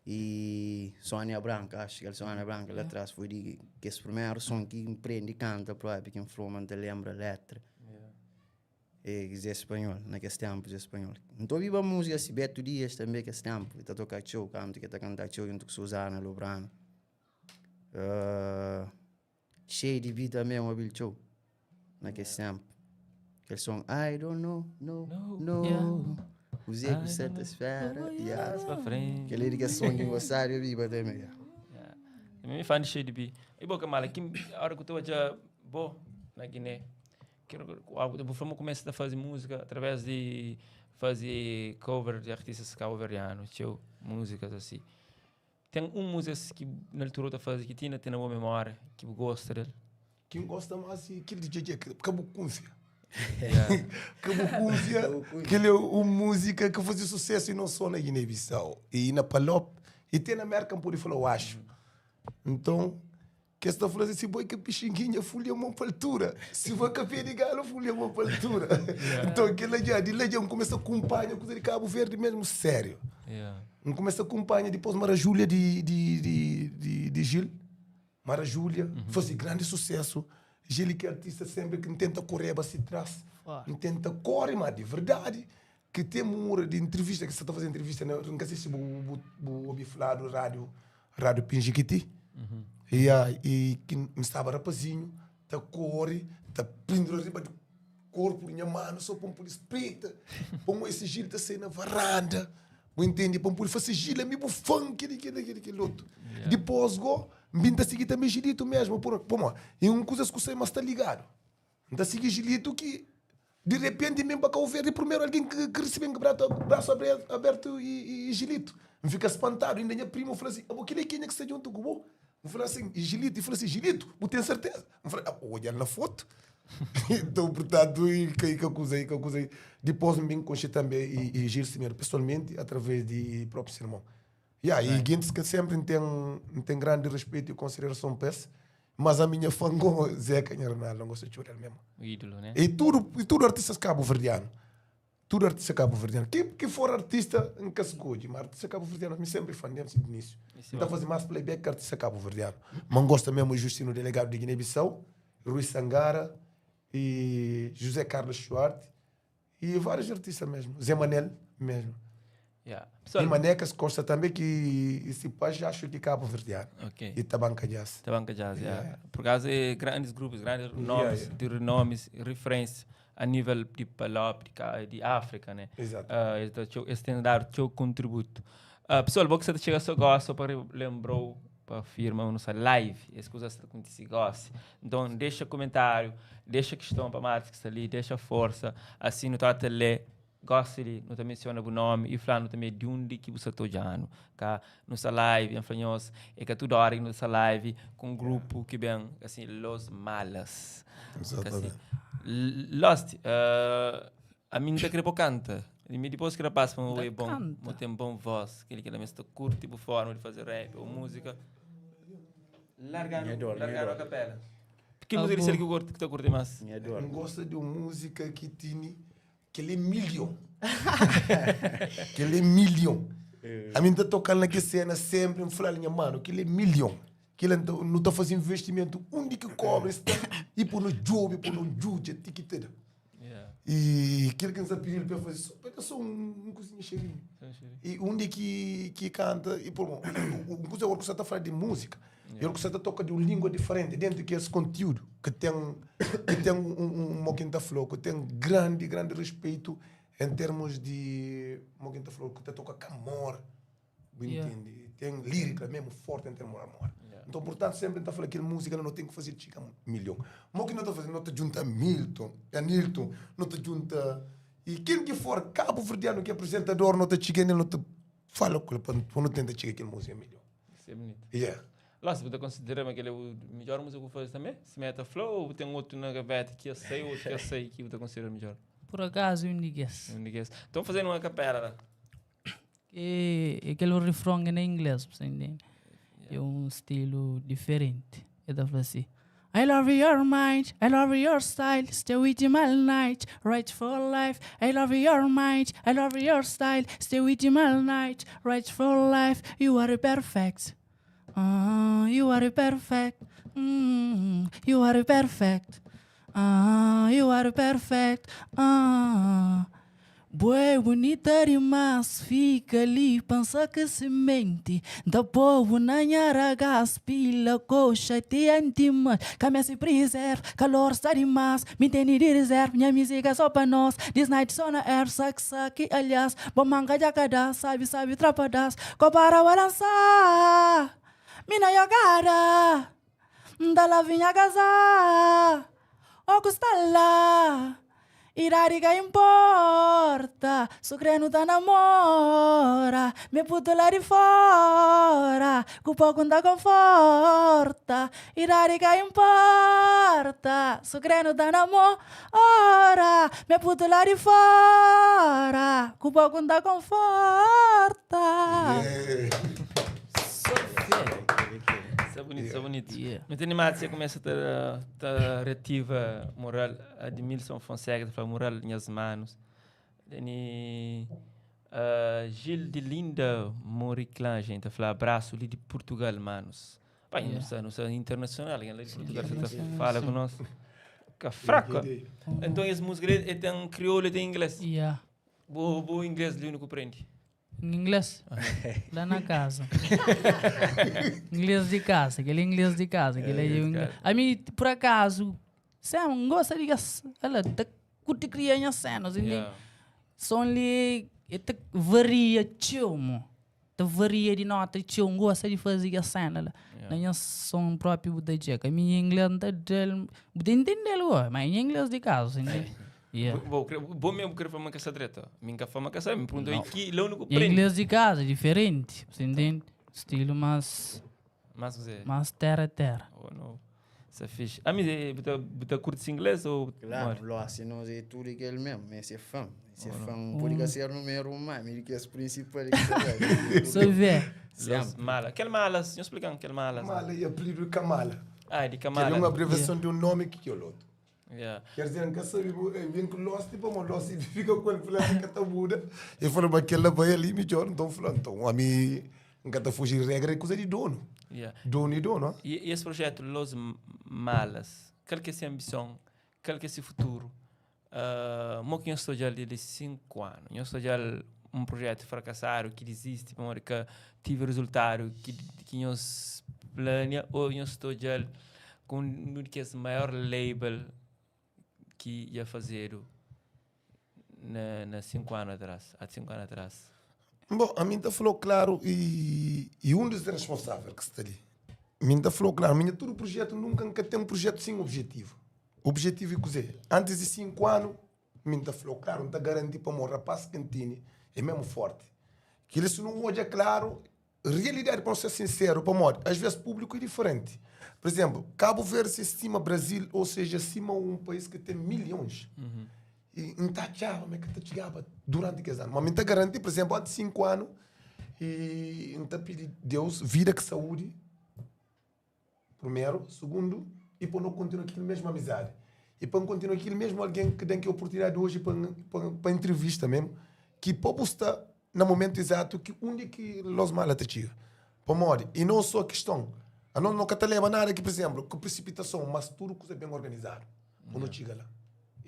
e Sônia Branca, acho que ele Sônia Branca lá atrás foi de, que esse primeiro som que empreende canta próprio, que falou, mas te lembra a letra. Yeah. É, Zé Espanhol, naquele tempo, Zé Espanhol. Então, viva a música, assim, Beto Dias também, que esse tempo, está tocando show, canto, que está cantando show, junto com Suzana Lobrano. Uh, cheio de vida mesmo, ouvi show, naquele tempo. Aquele som, I don't know, no, No. no. Yeah. O Zé I com don't certa esfera, yeah. Pra frente. Aquele ali que é som de gostar, eu vivo também. Yeah. Yeah. Também fã de cheio de bi. E boca mala, que a hora que eu estou já bo na Guiné, que eu vou começar a fazer música através de fazer cover de artistas cabo-verdianos, teu músicas assim. Tem uma música que na altura eu fazer que tinha tem na boa memória, que eu gosto dele. Quem gosta mais é aquele DJ que Cabo Cúnfia. Yeah. Cabo Cúnfia, que ele é uma música que fazia sucesso e não só na Guiné-Bissau, e na Palop, e tem na América, por falar, eu acho. Então, que esta falou assim, boi que pixinguinha, fulha uma pra altura. Se vai café de galo, fulha uma pra altura. Então, aquele já, de lá já começa a acompanhar coisa de Cabo Verde mesmo, sério. Yeah. Um começa a acompanhar depois Mara Júlia de, de, de, de, de Gil. Mara Júlia, faz grande sucesso. Gil que é artista sempre que tenta correr para se trás. Forte. Tenta correr, mas de verdade. Que tem uma hora de entrevista, que você está fazendo entrevista, né? Eu nunca sei se o ouvi falar do rádio, rádio Pinjiquiti. E, ah, e que me estava rapazinho, tá corre, tá pendurado riba do corpo, minha mano, só para um polícia preta, para um esse giro tá saindo na varanda, vou entender, para um polícia fazer giro, é mesmo funk, aquele, aquele, aquele, aquele outro. Depois, go, me tá seguindo também gilito mesmo, por, pô, mano, e um coisa que eu sei, mas tá ligado. Não tá seguindo gilito que, de repente, mesmo para cá o verde, primeiro alguém que, que recebe um braço, braço aberto, aberto e, e, e gilito. Me fica espantado, ainda minha prima falou assim, ah, aquele quem é que seja junto com o Eu falei assim, e Gilito, e falou assim, Gilito, você tem certeza? Eu falei, ah, olha na foto. então, portanto, e que que acusei, que acusei. Depois me conheci também e, e Gil Semedo, pessoalmente, através de próprio irmão. Yeah, e gente que sempre tem, tem grande respeito e consideração para esse, mas a minha fã com Zé Canharnal, não gosto de chorar mesmo. O ídolo, né? E tudo, e tudo artistas cabo-verdiano. Tudo artista cabo-verdiano. Que, que for artista, nunca se cuide, mas artista cabo-verdiano, me sempre fã desde o início. Isso é Então fazer mais playback que artista cabo-verdiano. Mas gosta mesmo de Justino Delegado de Guiné-Bissau, Rui Sangara e José Carlos Schwartz e vários artistas mesmo. Zé Manel mesmo. Yeah. Pessoal, E Manecas Costa também, que esse pai já acho que cabo-verdiano. ok. E Tabanca Jazz. Tabanca Jazz, yeah. Por causa de grandes grupos, grandes nomes, yeah. de renomes, referência a nível de Palop, de, Ca- de África, né? Exato. Ah, eles, dão teu- eles têm dado seu contributo. Ah, pessoal, bom que você chega só gosta, para lembrou para firma a nossa live, as coisas que acontecem, gosta. Então, deixa comentário, deixa questão para Marcos que está ali, deixa força, assim não trata ler, gosta de, não te menciona o nome e falando também de onde que você está olhando, cá, nossa live, em Franhos, é que toda hora em nossa live, com um grupo que vem, assim, Los Malas. Exatamente. Assim, Lost, eh, a mim não querer canta. E me depois que rapaz, um Da é bom, canta. mo tem bom voz, aquele que também está curto tipo forma de fazer rap ou música. Largar, Minha dor, minha largar a dor. capela. Que Ah, música bom. será que eu curto, que tu curte mais? Minha dor. Não gosta de uma música que tem que ele é milhão. que ele é milhão. A mim tá tocando naquela cena sempre, me fala, minha mano, que ele é milhão. Kila nu ta faze investimentu undi ki kobri sta i pa nu djobe, pa nu djudja ti ki ta da. I kel ki N sta pidi-l pa el faze, pa el da so un kuzinha xerinhu. I undi ki ki kanta i por un kuza agora ku sa ta fala di múzika, i ku sa ta toka di un língua diferenti dentu ki es kontiúdu ki ten ki ten un mo ki N ta fla-u ki ten grandi grandi rispeitu en termus di mo ki N ta fla-u ki ta toka ka amor. Bu intende? Ten lírika mesmu forti en termu di amor. Nton, purtantu, senpri N ta fla kel múzika la no ten ki faze txiga milhon. Mo ki no ta faze? No ta djunta Milton, Anilton, no ta djunta i ken ki for kabuverdianu ki é apresentador, no ta txiga nel, no ta fala ku el pa no tenta txiga kel múzika milhon. Isso é bonito. Yeah. Lá, se bu ta konsidera ma kel é o midjor múzika ki bu faze tanbe? Sima el ta fla ou bu ten otu na gaveta ki el sai, otu ki el sai ki bu ta konsidera midjor? Por akazu, un di kes. Un di kes. Então fazendo uma capela lá. E kel refron é na inglês, bu sa intende? É un stilu diferenti. El ta fla si, I love your mind, I love your style, stay with him all night, right for life. I love your mind, I love your style, stay with him all night, right for life. You are perfect. Ah, you are perfect. You are perfect. Ah, you are perfect. Ah. Bo é bunita dimas, fika li pa N saka simenti N ta po-bu na nha ragás, pila koxa ti antimas Ka meste prizerv, kalor sta dimas Mi tene di rizerv, nha mizika é so pa nos This night so na erv, sak sak i aliás Bo manka dja ka da, sabi sabi tra padás Ko para balansa, mi na jogada N ta la vinha kaza O ku sta la Idadi ka inporta Su kre nu ta namora Mi putu la di fora Ku poku N ta konforta Idadi ka inporta Su kre nu ta namora Mi putu la di fora Ku poku N ta konforta. Sa bonito, sa bonito. Yeah. Muito animado, você começa a ta, ta reativa moral. Admilson Fonseca ta fala moral nhas manos. Dani Gil de Linda Moriclan, gente, ta fala abraço li de Portugal, manos. Pá, yeah. não sei, não internacional, quem lá de Portugal tá fala com nós. Que fraco. Então esse música ele tem crioulo e tem inglês. Yeah. Bo, bo inglês ali não compreende. Inglês? Lá na casa. Inglês de casa, aquele inglês de casa. Aquele é, inglês. A mim, por acaso, Sam, não gosta de ela tá curte criar minhas cenas, entende? Yeah. Som ali, tá varia txeu, mo. Ta varia di nota txeu, N gosta di faze kes sena la. Na nha son propi bu ta txeka. Mi nha inglês N ta da-l, bu ta intende-l go, ma é nha inglês di kaza, entende? Yeah. Bo, bo mesmu kre fla ma N ka sta dretu? Mi N ka fla ma N ka sabe, mi pergunta Nau. ki la undi ku Nha prende. inglês di kaza é diferenti, bu ta intende? Stilu más, Más kuzê? más tera tera. Oh, no. Sa fixe. Ami, bu ta, bu ta kurti si inglês ou Claro, modi? Losi nos é tudo aquele mesmo, esse é fã, esse é fã, pode ka ser número um, mas ele que é principal que tá lá. Só vê. Los Mala. Kel Malas, nhos explica-m kel Malas. Mala e apelido de Kamala. Ah, é de Que é Kamala. uma abreviação de um nome que é o outro. Yeah. Quer dizer, nunca sabe, vem com Lost, tipo, mas Lost fica com ele, falando que tá muda. Ele falou, mas aquele vai ali melhor, então falou, então, a mim, nunca tá fugir regra, é coisa de dono. Yeah. Dono e dono, E, e esse projeto Los Malas, qual que é essa ambição? Qual que é esse futuro? Mo que eu estou já ali de 5 anos. Eu estou já um projeto fracassado que desiste, mas que tive resultado que nós plania ou eu estou já com um que é o maior label que ia fazer na 5 anos atrás, há 5 anos atrás. Bom, a mim tá falou claro e um dos responsáveis que está ali. A mim tá falou claro, minha todo projeto nunca nunca tem um projeto sem objetivo. Objetivo é cozer. Antes de 5 anos, mim tá falou claro, não tá garantir para um rapaz que entende, é mesmo forte. Que ele se não olha claro, realidade, para ser sincero, para modo, às vezes público é diferente. Por exemplo, Cabo Verde se estima Brasil, ou seja, acima um país que tem milhões. E não tá tchau, mas que tá chegava durante aqueles anos. Mas me tá garantir, por exemplo, antes de 5 anos, e não tá pedir Deus vida que saúde, primeiro, segundo, e para não continuar aquilo mesmo amizade. E para não continuar aquilo mesmo alguém que tem que oportunidade hoje para entrevista mesmo, que pode estar no momento exato que onde que Los Mala te chega. Para morrer. E não só a questão. Anos no ka ta leba nada ki, por exemplo, ku precipitason, mas tudu kuza ben organizadu pa no txiga la.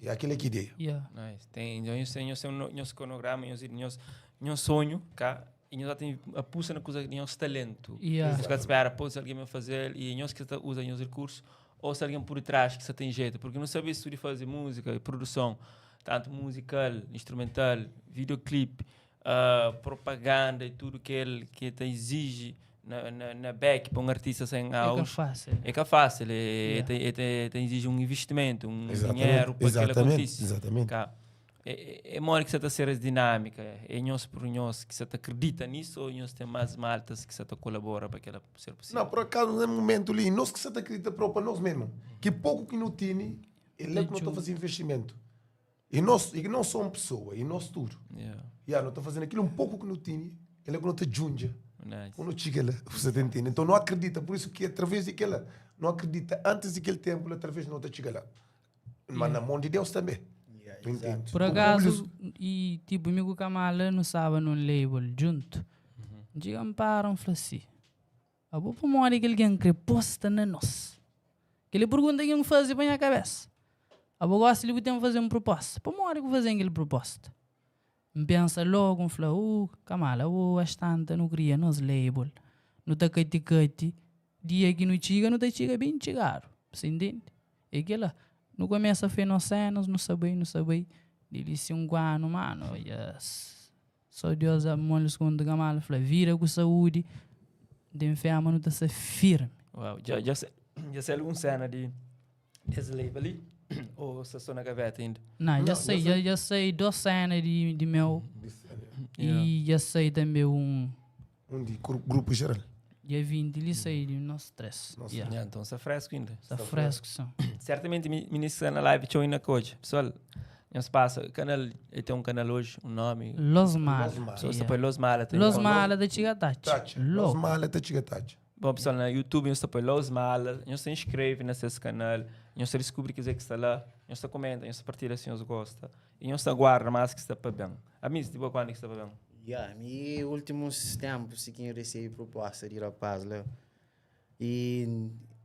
E akila ki ideia. Yeah. Nice. Tem, nhos tem, nhos tem nhos cronograma, nhos, nhos, nhos sonho, cá, e nhos já tem a puxa na coisa, nhos talento. Yeah. Nhos ka espera, pô, se alguém vai fazer, e nhos que tá usa nhos recursos, ou se alguém por trás que só tem jeito, porque não sabe isso de fazer música e produção, tanto musical, instrumental, videoclipe, propaganda e tudo que ele que te exige na, na, na back para um artista sem É ka auge. fácil. É que é fácil, é, Yeah. te, te exige um investimento, um Exatamente, dinheiro para que ele exatamente, aconteça. exatamente. Cá. É, é, é mole que você está a ser as dinâmica, é nós por nós que você tá acredita nisso ou nós tem mais maltas que você tá colabora para que ela ser possível? Não, por acaso, no momento ali, nós que se acredita próprio nós mesmo, que pouco que não tem, ele é que não está fazendo investimento. E nós, e não só uma pessoa, e nós tudo. Yeah. Yeah, não está fazendo aquilo um pouco que não tem, ele é que não está junja. Nice. Quando chega lá, você tem entende. Então não acredita, por isso que através daquela, não acredita antes daquele tempo, através não está chegando lá. Mas na mão de Deus também. Yeah, Tu entende? Por acaso, e tipo, amigo Kamala não sabe num label junto. Digam para um assim. A boa memória que alguém quer posta na nós. Que ele pergunta que eu fazer para minha cabeça. A boa gosta de tem fazer uma proposta. Para memória que fazer aquele proposta. Me pensa logo, um fala, Kamala, o bastante não cria nos label. Não tá cati cati. Dia que não chega, não tá chega bem chegado. Você entende? É que lá, não começa a ver nas cenas, não sabe, não sabe. Ele se um guano, mano, yes. Só Deus amor, segundo Kamala, fala, vira com saúde, de enferma, não tá se firme. Uau, já, já, sei, já sei alguma cena de desse label ali? Ou você só na gaveta ainda? Não, já Não, sei, não já, já sei duas cenas de meu e já sei também um Um de grupo geral. dia 20, ele sei de nós três. Nossa. Yeah. Yeah, então está fresco ainda. Tá fresco, são. Certamente me ministra na live tchau na coach. Pessoal, nós passa, canal, ele tem um canal hoje, um nome. Los Mala. Los Mala. Pessoas Yeah. yeah. Los Mala. tem Los um- Mala da Chiga Tachi. Tachi. Los Louco. Mala, Tachi, Tachi. Bom, pessoal, na YouTube, nós põe Los Mala, nós se inscreve nesse canal, nós descobre que está lá, nós comenta, nós partilha se nós gosta, e nós aguarda mais que está para bem. A mim, tipo, quando que está para bem? Yeah, me últimos tempos que eu recebi proposta de rapaz lá. E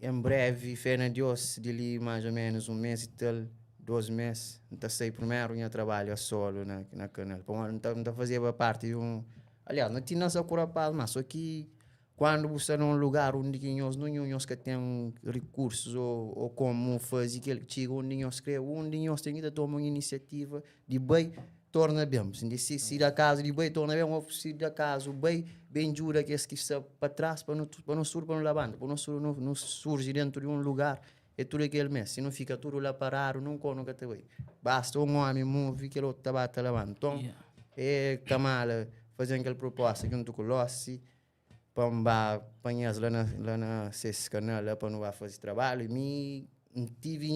em breve, fé na Deus, de ali mais ou menos um mês e tal, 2 meses, então sei primeiro meu trabalho a solo na canal. Bom, não tá fazia parte de um. Aliás, não tinha só com o rapaz, mas só que quando você num lugar onde que nós não nós que tem recursos ou como fazer que ele chega onde nós crê, onde nós tem que tomar uma iniciativa de bem torna bem. Se da casa de bem torna bem, ou se da casa bem, bem jura que esse que está para trás para não surge para não levanta, para não surge não surge dentro de um lugar é tudo aquele mês. Se não fica tudo lá parado, nunca nunca te vai. Basta um homem move que o outro tá levando. Então, é Kamala fazendo aquela proposta junto com o Lossi para apanhar lá na esse canal lá para não vá fazer trabalho e me tive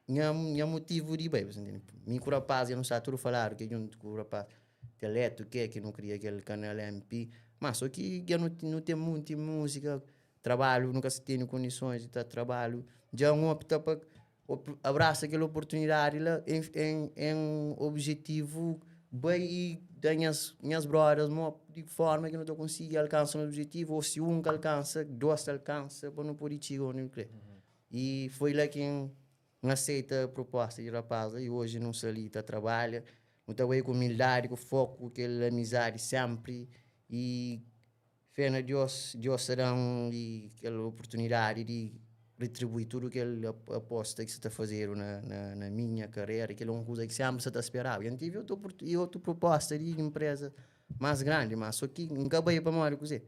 minha motivo de bem, você entende? Me com o rapaz, eu não sei tudo falar que junto com o rapaz Teleto que não queria aquele canal MP, mas só que eu não tenho muita música, trabalho, nunca se tem condições de estar trabalho, já um opta para abraça aquela oportunidade lá em objetivo bem e das minhas brothers de forma que não estou conseguindo alcançar o objetivo, ou se um que alcança, dois alcança, para não poder chegar onde eu quero. E foi lá que aceita a proposta de rapaz e hoje não salita trabalha, não está com humildade, com foco, aquela amizade sempre e fé na Deus, Deus será um, e aquela oportunidade de retribuir tudo que ele aposta que você está fazendo na minha carreira, que é uma coisa que sempre você está esperando. Eu tive outra proposta de empresa mais grande, mas só que nunca veio para morrer, coisa.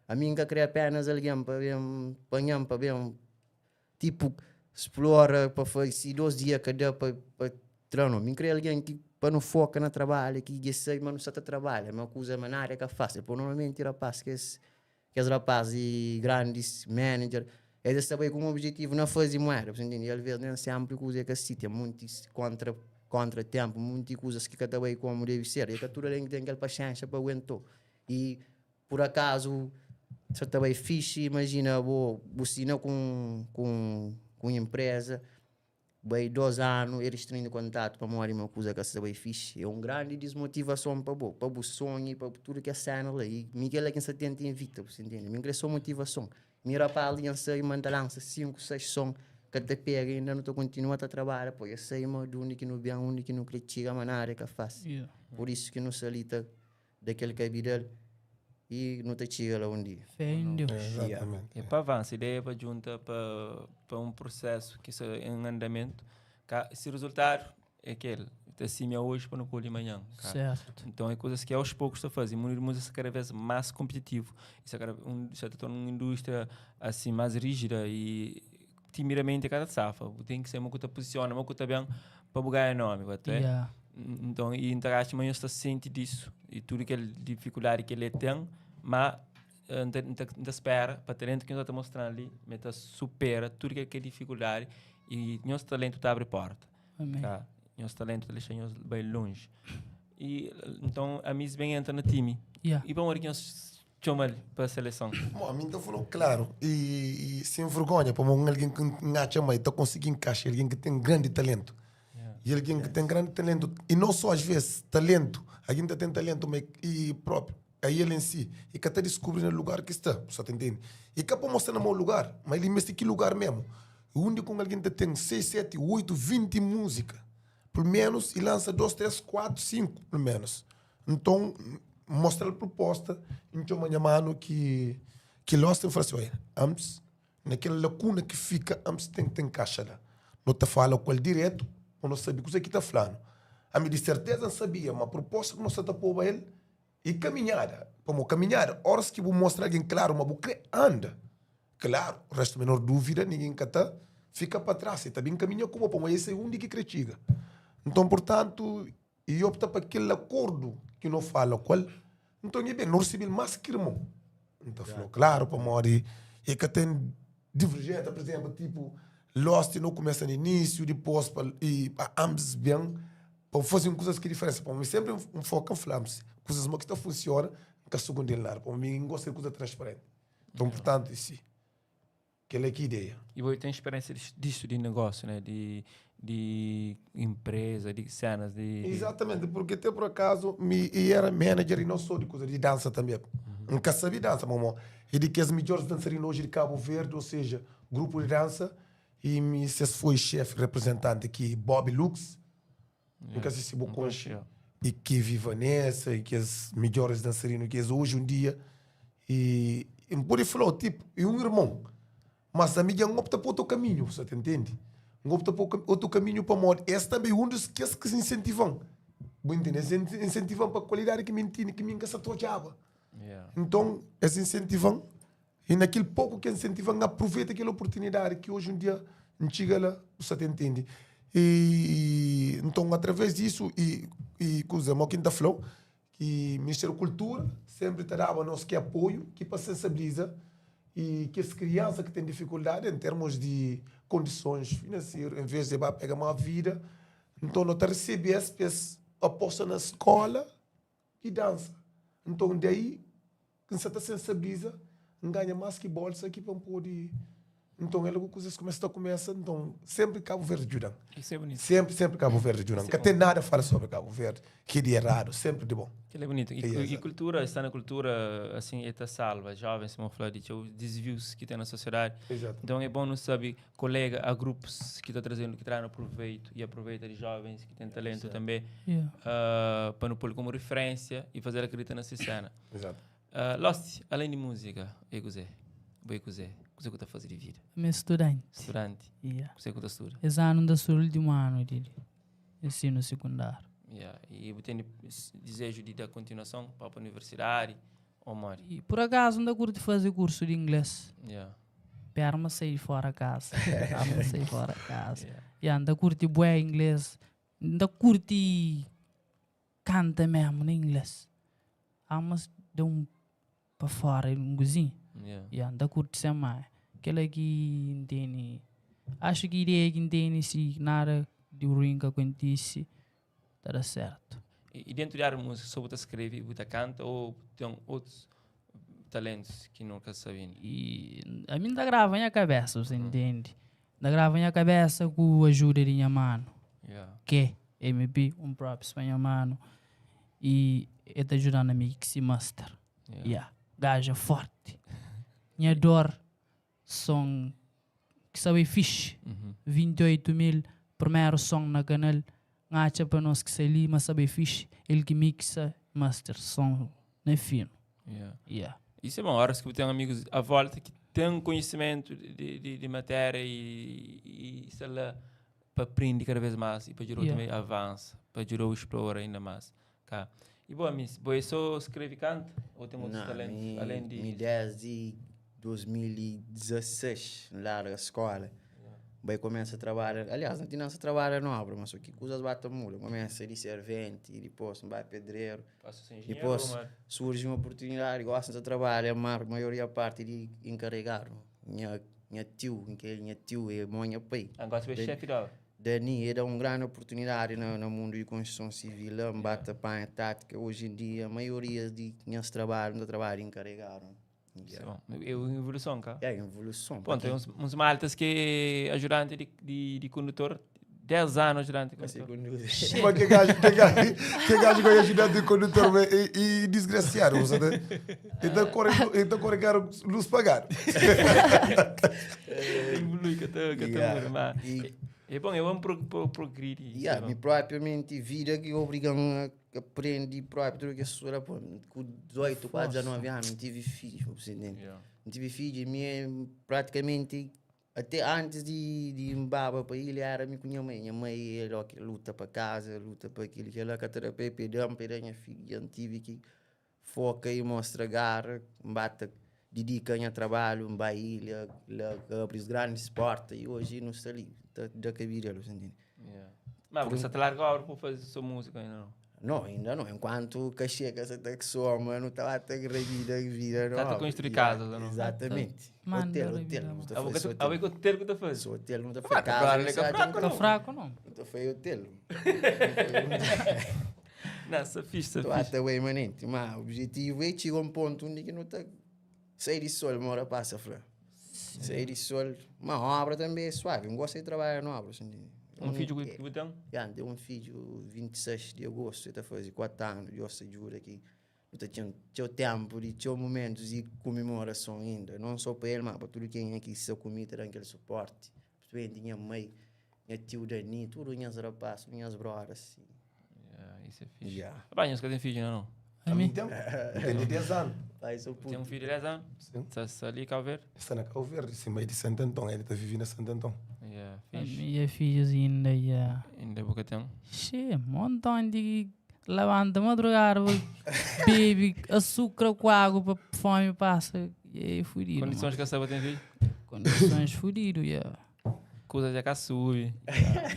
A mim nunca queria apenas alguém para ver, para ver, tipo, explora para fazer 2 dias cada para treino. Mim queria alguém que para não foca no trabalho, que sei, mas não só trabalha, é uma coisa mas na área que é fácil. Por normalmente rapaz que esse rapaz e grandes manager, eles sabem com um objetivo não fazer moeda, você entende? E às vezes nem sempre coisa que assim, tem muitos contra tempo, muitas coisas que cada vez como deve ser. E que tudo além tem aquela paciência para aguentar. E por acaso, você também fixe, imagina, vou você com empresa, Bai 2 anu e restringi kontatu pamodi ma kuza ka sta bai fixi. É un grandi dismotivason pa bo, pa bu sonhu i pa tudu kes sena la. I mi kel-la ki N sta tenta ivita, bu sta intende? Mi N kre so motivason. Mi rapaz li dja N sabe ma N ta lansa 5, 6 son ka ta pega inda nu ta kontinua ta trabadja pa es sai ma di undi ki nu ben, undi ki nu kre txiga ma nada é ka fásil. Pur isu ki nu sta li ta da kel kabidal i nu ta txiga la un dia. Fé em Deus. Exatamente. É pa avança, ideia é pa junta pa, pa um processo que está em andamento. Ka, se resultado é aquele, ta simia hoje para não colher amanhã. Ka. Certo. Então é coisas que aos poucos está fazendo. O mundo de música está cada vez mais competitivo. Isso é cada, um, está tornando uma indústria assim mais rígida e timidamente cada safa. Tem que ser uma que posiciona, uma que tá bem para ganhar nome, até. Yeah. Então, e interage, mas está ciente disso e tudo aquela dificuldade que ele tem, mas não espera para talento que nós está mostrando ali, mas tá supera tudo que é dificuldade e nosso talento tá abre porta. Amém. Tá? Nosso talento deixa nós bem longe. E então a Miss bem entra no time. Yeah. E para onde que nós chama ele para a seleção? Bom, a mim tá falou claro e, e sem vergonha, para alguém que engacha mais, tá conseguindo encaixar, alguém que tem grande talento. E alguém que tem grande talento, e não só às vezes talento, alguém que tem talento mas, e próprio, aí ele em si, e que até descobre no lugar que está, só te entende? E que para mostrar no meu lugar, mas ele investe que lugar mesmo. O único com alguém que tem 6, 7, 8, 20 música, pelo menos, e lança 2, 3, 4, 5, pelo menos. Então, mostra a proposta, então, minha mano, que, que Lost fala assim, olha, antes, naquela lacuna que fica, antes tem que ter encaixa lá. Não te fala com ele direto, ou não sabe o que está falando. A mim, de certeza, não sabia, uma proposta que nós está pondo a ele, e caminhada. Como caminhada, horas que vou mostrar alguém claro, mas você anda. Claro, o resto, menor dúvida, ninguém cata, fica para trás. E também caminha como, como esse é um de que critica. Então, portanto, e opta para aquele acordo que não fala qual. Então, é bem, não recebi mais que irmão. Então, falou, claro, para morrer. E que tem divergência, por exemplo, tipo, Lost não começa no início, depois, pra, e para ambos bem, para fazer coisas que diferença. Para mim, sempre um foco em flames. Coisas que está funciona, que a segunda lado. Para mim, gosto de coisa transparente. Então, portanto, isso. Aquela é que ideia. E você tem experiência disso, de negócio, né? De, de empresa, de cenas, de... Exatamente, porque até por acaso me, e era manager e não só de coisa de dança também. Nunca sabia dança, mamão. E de que as melhores dançarinas hoje de Cabo Verde, ou seja, grupo de dança, e me se foi chefe representante aqui, Bob Lux, nunca sei se você Yeah. e que Vanessa, e que as melhores dançarinas que as hoje um dia. E, e por ele falou, tipo, e um irmão. Mas a mídia não opta por outro caminho, você te entende? Não opta por outro caminho para morte. Esse também é um dos que, que se incentivam. Você entende? Eles incentivam para a qualidade que me entende, que me encaixa a Yeah. Então, eles incentivam, e naquele pouco que incentivam, aproveita aquela oportunidade que hoje em dia não chega lá, você te entende? E, então, através disso, e, e coisa, como quem falou, que o Ministério da Cultura sempre te dava nosso que apoio, que para sensibiliza e que as crianças que têm dificuldade em termos de condições financeiras, em vez de vai pegar uma vida, então não te recebe esse aposta na escola e dança. Então daí, quem se sensibiliza, ganha mais que bolsa aqui para poder. Então, é logo coisas começam a começa, então sempre Cabo Verde ajuda. Isso é bonito. Sempre, sempre Cabo Verde ajuda. Nunca tem nada a falar sobre Cabo Verde, que de errado, sempre de bom. Aquilo é bonito. E, É, e exato. cultura, está na cultura, assim, está salva. Jovens, como eu falei, os desvios que tem na sociedade. Exato. Então é bom não saber, colega, há grupos que estão trazendo, que trazem proveito e aproveita de jovens que têm talento também, Yeah. para não pôr como referência e fazer acreditar nessa cena. Exato. Lost, além de música, e você? Boi você? O que você está fazendo de vida? Meu estudante. Estudante. Yeah. O que você estuda? Esse ano da sul último ano de ensino secundário. Yeah. E você tem desejo de dar continuação para a universidade ou mais? E por acaso não curto fazer curso de inglês. Yeah. Perma sair fora casa. Perma sair fora casa. Yeah. Yeah, anda curte bué inglês. Anda curte canta mesmo no inglês. Ah, mas deu um para fora, um gozinho. Yeah. Yeah, anda curte sem mais. Aquela que entende. Acho que ideia que entende se nada de ruim que acontece, tá certo. E, e dentro da área de música, só você escreve, você canta ou tem outros talentos que nunca sabia? E a mim tá grava na cabeça, você entende? N ta grava nha kabesa ku ajuda di nha manu. Yeah. Ke MP, un props pa nha manu. E el ta ajuda-m na mix e master. Yeah. Yeah. Gajo é forti. Nha dor son ki sta bai fixe. 28 mil, primeru son na kanal. N atxa pa nos ki sta li ma sta bai fixe. El ki mixa, master, son na finu. Yeah. Yeah. Isso é bom, horas que bu tem amigos à volta que têm conhecimento de, de, de matéria e, e está lá para aprender cada vez mais e para ajudar Yeah. também avança, para ajudar a explorar ainda mais. Tá. E boa, miss, boa, só escreve e canta ou tem outros Não, talentos mi, além de Mi desde 2016, larga a escola. Vai começa a trabalhar. Aliás, não tinha trabalho na obra, mas só que coisas bate mula. Começa de servente, e depois vai pedreiro. Passo ser engenheiro, Depois mas- surge uma oportunidade, gosta de trabalhar, mas a maioria parte de encarregado. Minha, minha tio, que minha tio é minha pai. Agora você é chefe da obra. Dani, é uma grande oportunidade no, no mundo de construção civil, bate panha tática. Hoje em dia, a maioria de meus trabalhos, não trabalho encarregado. Isso é bom. Eu em evolução, cá. É evolução. Bom, tem uns, uns maltas que é ajudante de, de, de condutor, 10 anos ajudante de condutor. Mas que gajo, que gajo, que gajo que ajudar de condutor e, e, e desgraciado, sabe? Então corre, então corre caro luz pagar. Evolui que eu que Yeah. eu E- É bom, eu amo pro, pro, progredir. isso Yeah, é bom. mi propriamente vida que obrigam a aprender próprio tudo que a senhora, pô, com 18, quase 19 anos, não tive filhos, você entende? Yeah. Não tive filhos, e minha, praticamente, até antes de, de ir embora para ilha, era minha com minha mãe. Minha mãe, ela que luta para casa, luta para aquilo, que ela que terapia, perdão, perdão, minha filha, eu tive que foca e mostra garra, bate, dedica ao trabalho, vai à ilha, lá abre as grandes portas, e hoje não está ali, está da cabida, você entende? Yeah. Mas você está larga a obra para fazer sua música ainda não? Não, ainda não. Enquanto cachê que essa tá que soma, não está até vida, vida. Tá a construir casas, ou não? Exatamente. Manda Hotel, vida, hotel. mano. Não está Ah, vou feito que hotel. ah, vou que hotel que tu faz. Sou hotel, não está Ah, feito tá claro, casa. ele é fraco, Tá não. fraco, não? Não está feito hotel. Não, essa fixe, essa Estou fixe. até bem manente. Mas o objetivo é chegar a um ponto onde que não está... Sair de sol, uma hora passa, Flá. Sair de sol. Uma obra também é suave. Eu gosto de trabalhar na obra. Assim, Um filho que que tem? Yeah, tem um filho 26 de agosto, está fazendo 4 anos, eu se jura que eu tinha tinha tempo e tinha momentos de comemoração ainda, não só para ele, mas para tudo quem aqui se comi, terá aquele suporte. Principalmente minha mãe, minha tio Dani, tudo minhas rapazes, minhas brothers. Assim. Yeah, isso é fixe. Yeah. Rapaz, não tem filho, não, não. A mim? Tem, tem de 10 anos. Pai, sou Tem um puto. filho de 10 anos? Sim. Está ali, Cabo Verde? Está na Cabo Verde, sim, meio de Santo Antão. Ele está vivendo em Santo Antão. Yeah, A fixe. minha filhos ainda, yeah. Ainda pouco tem. Che, montão de levanta madrugada, bebe açúcar com água para fome passa. E aí, fudido. Condições que a Saba tem filho? mano. Condições fudido, yeah. Coisa já cá sube.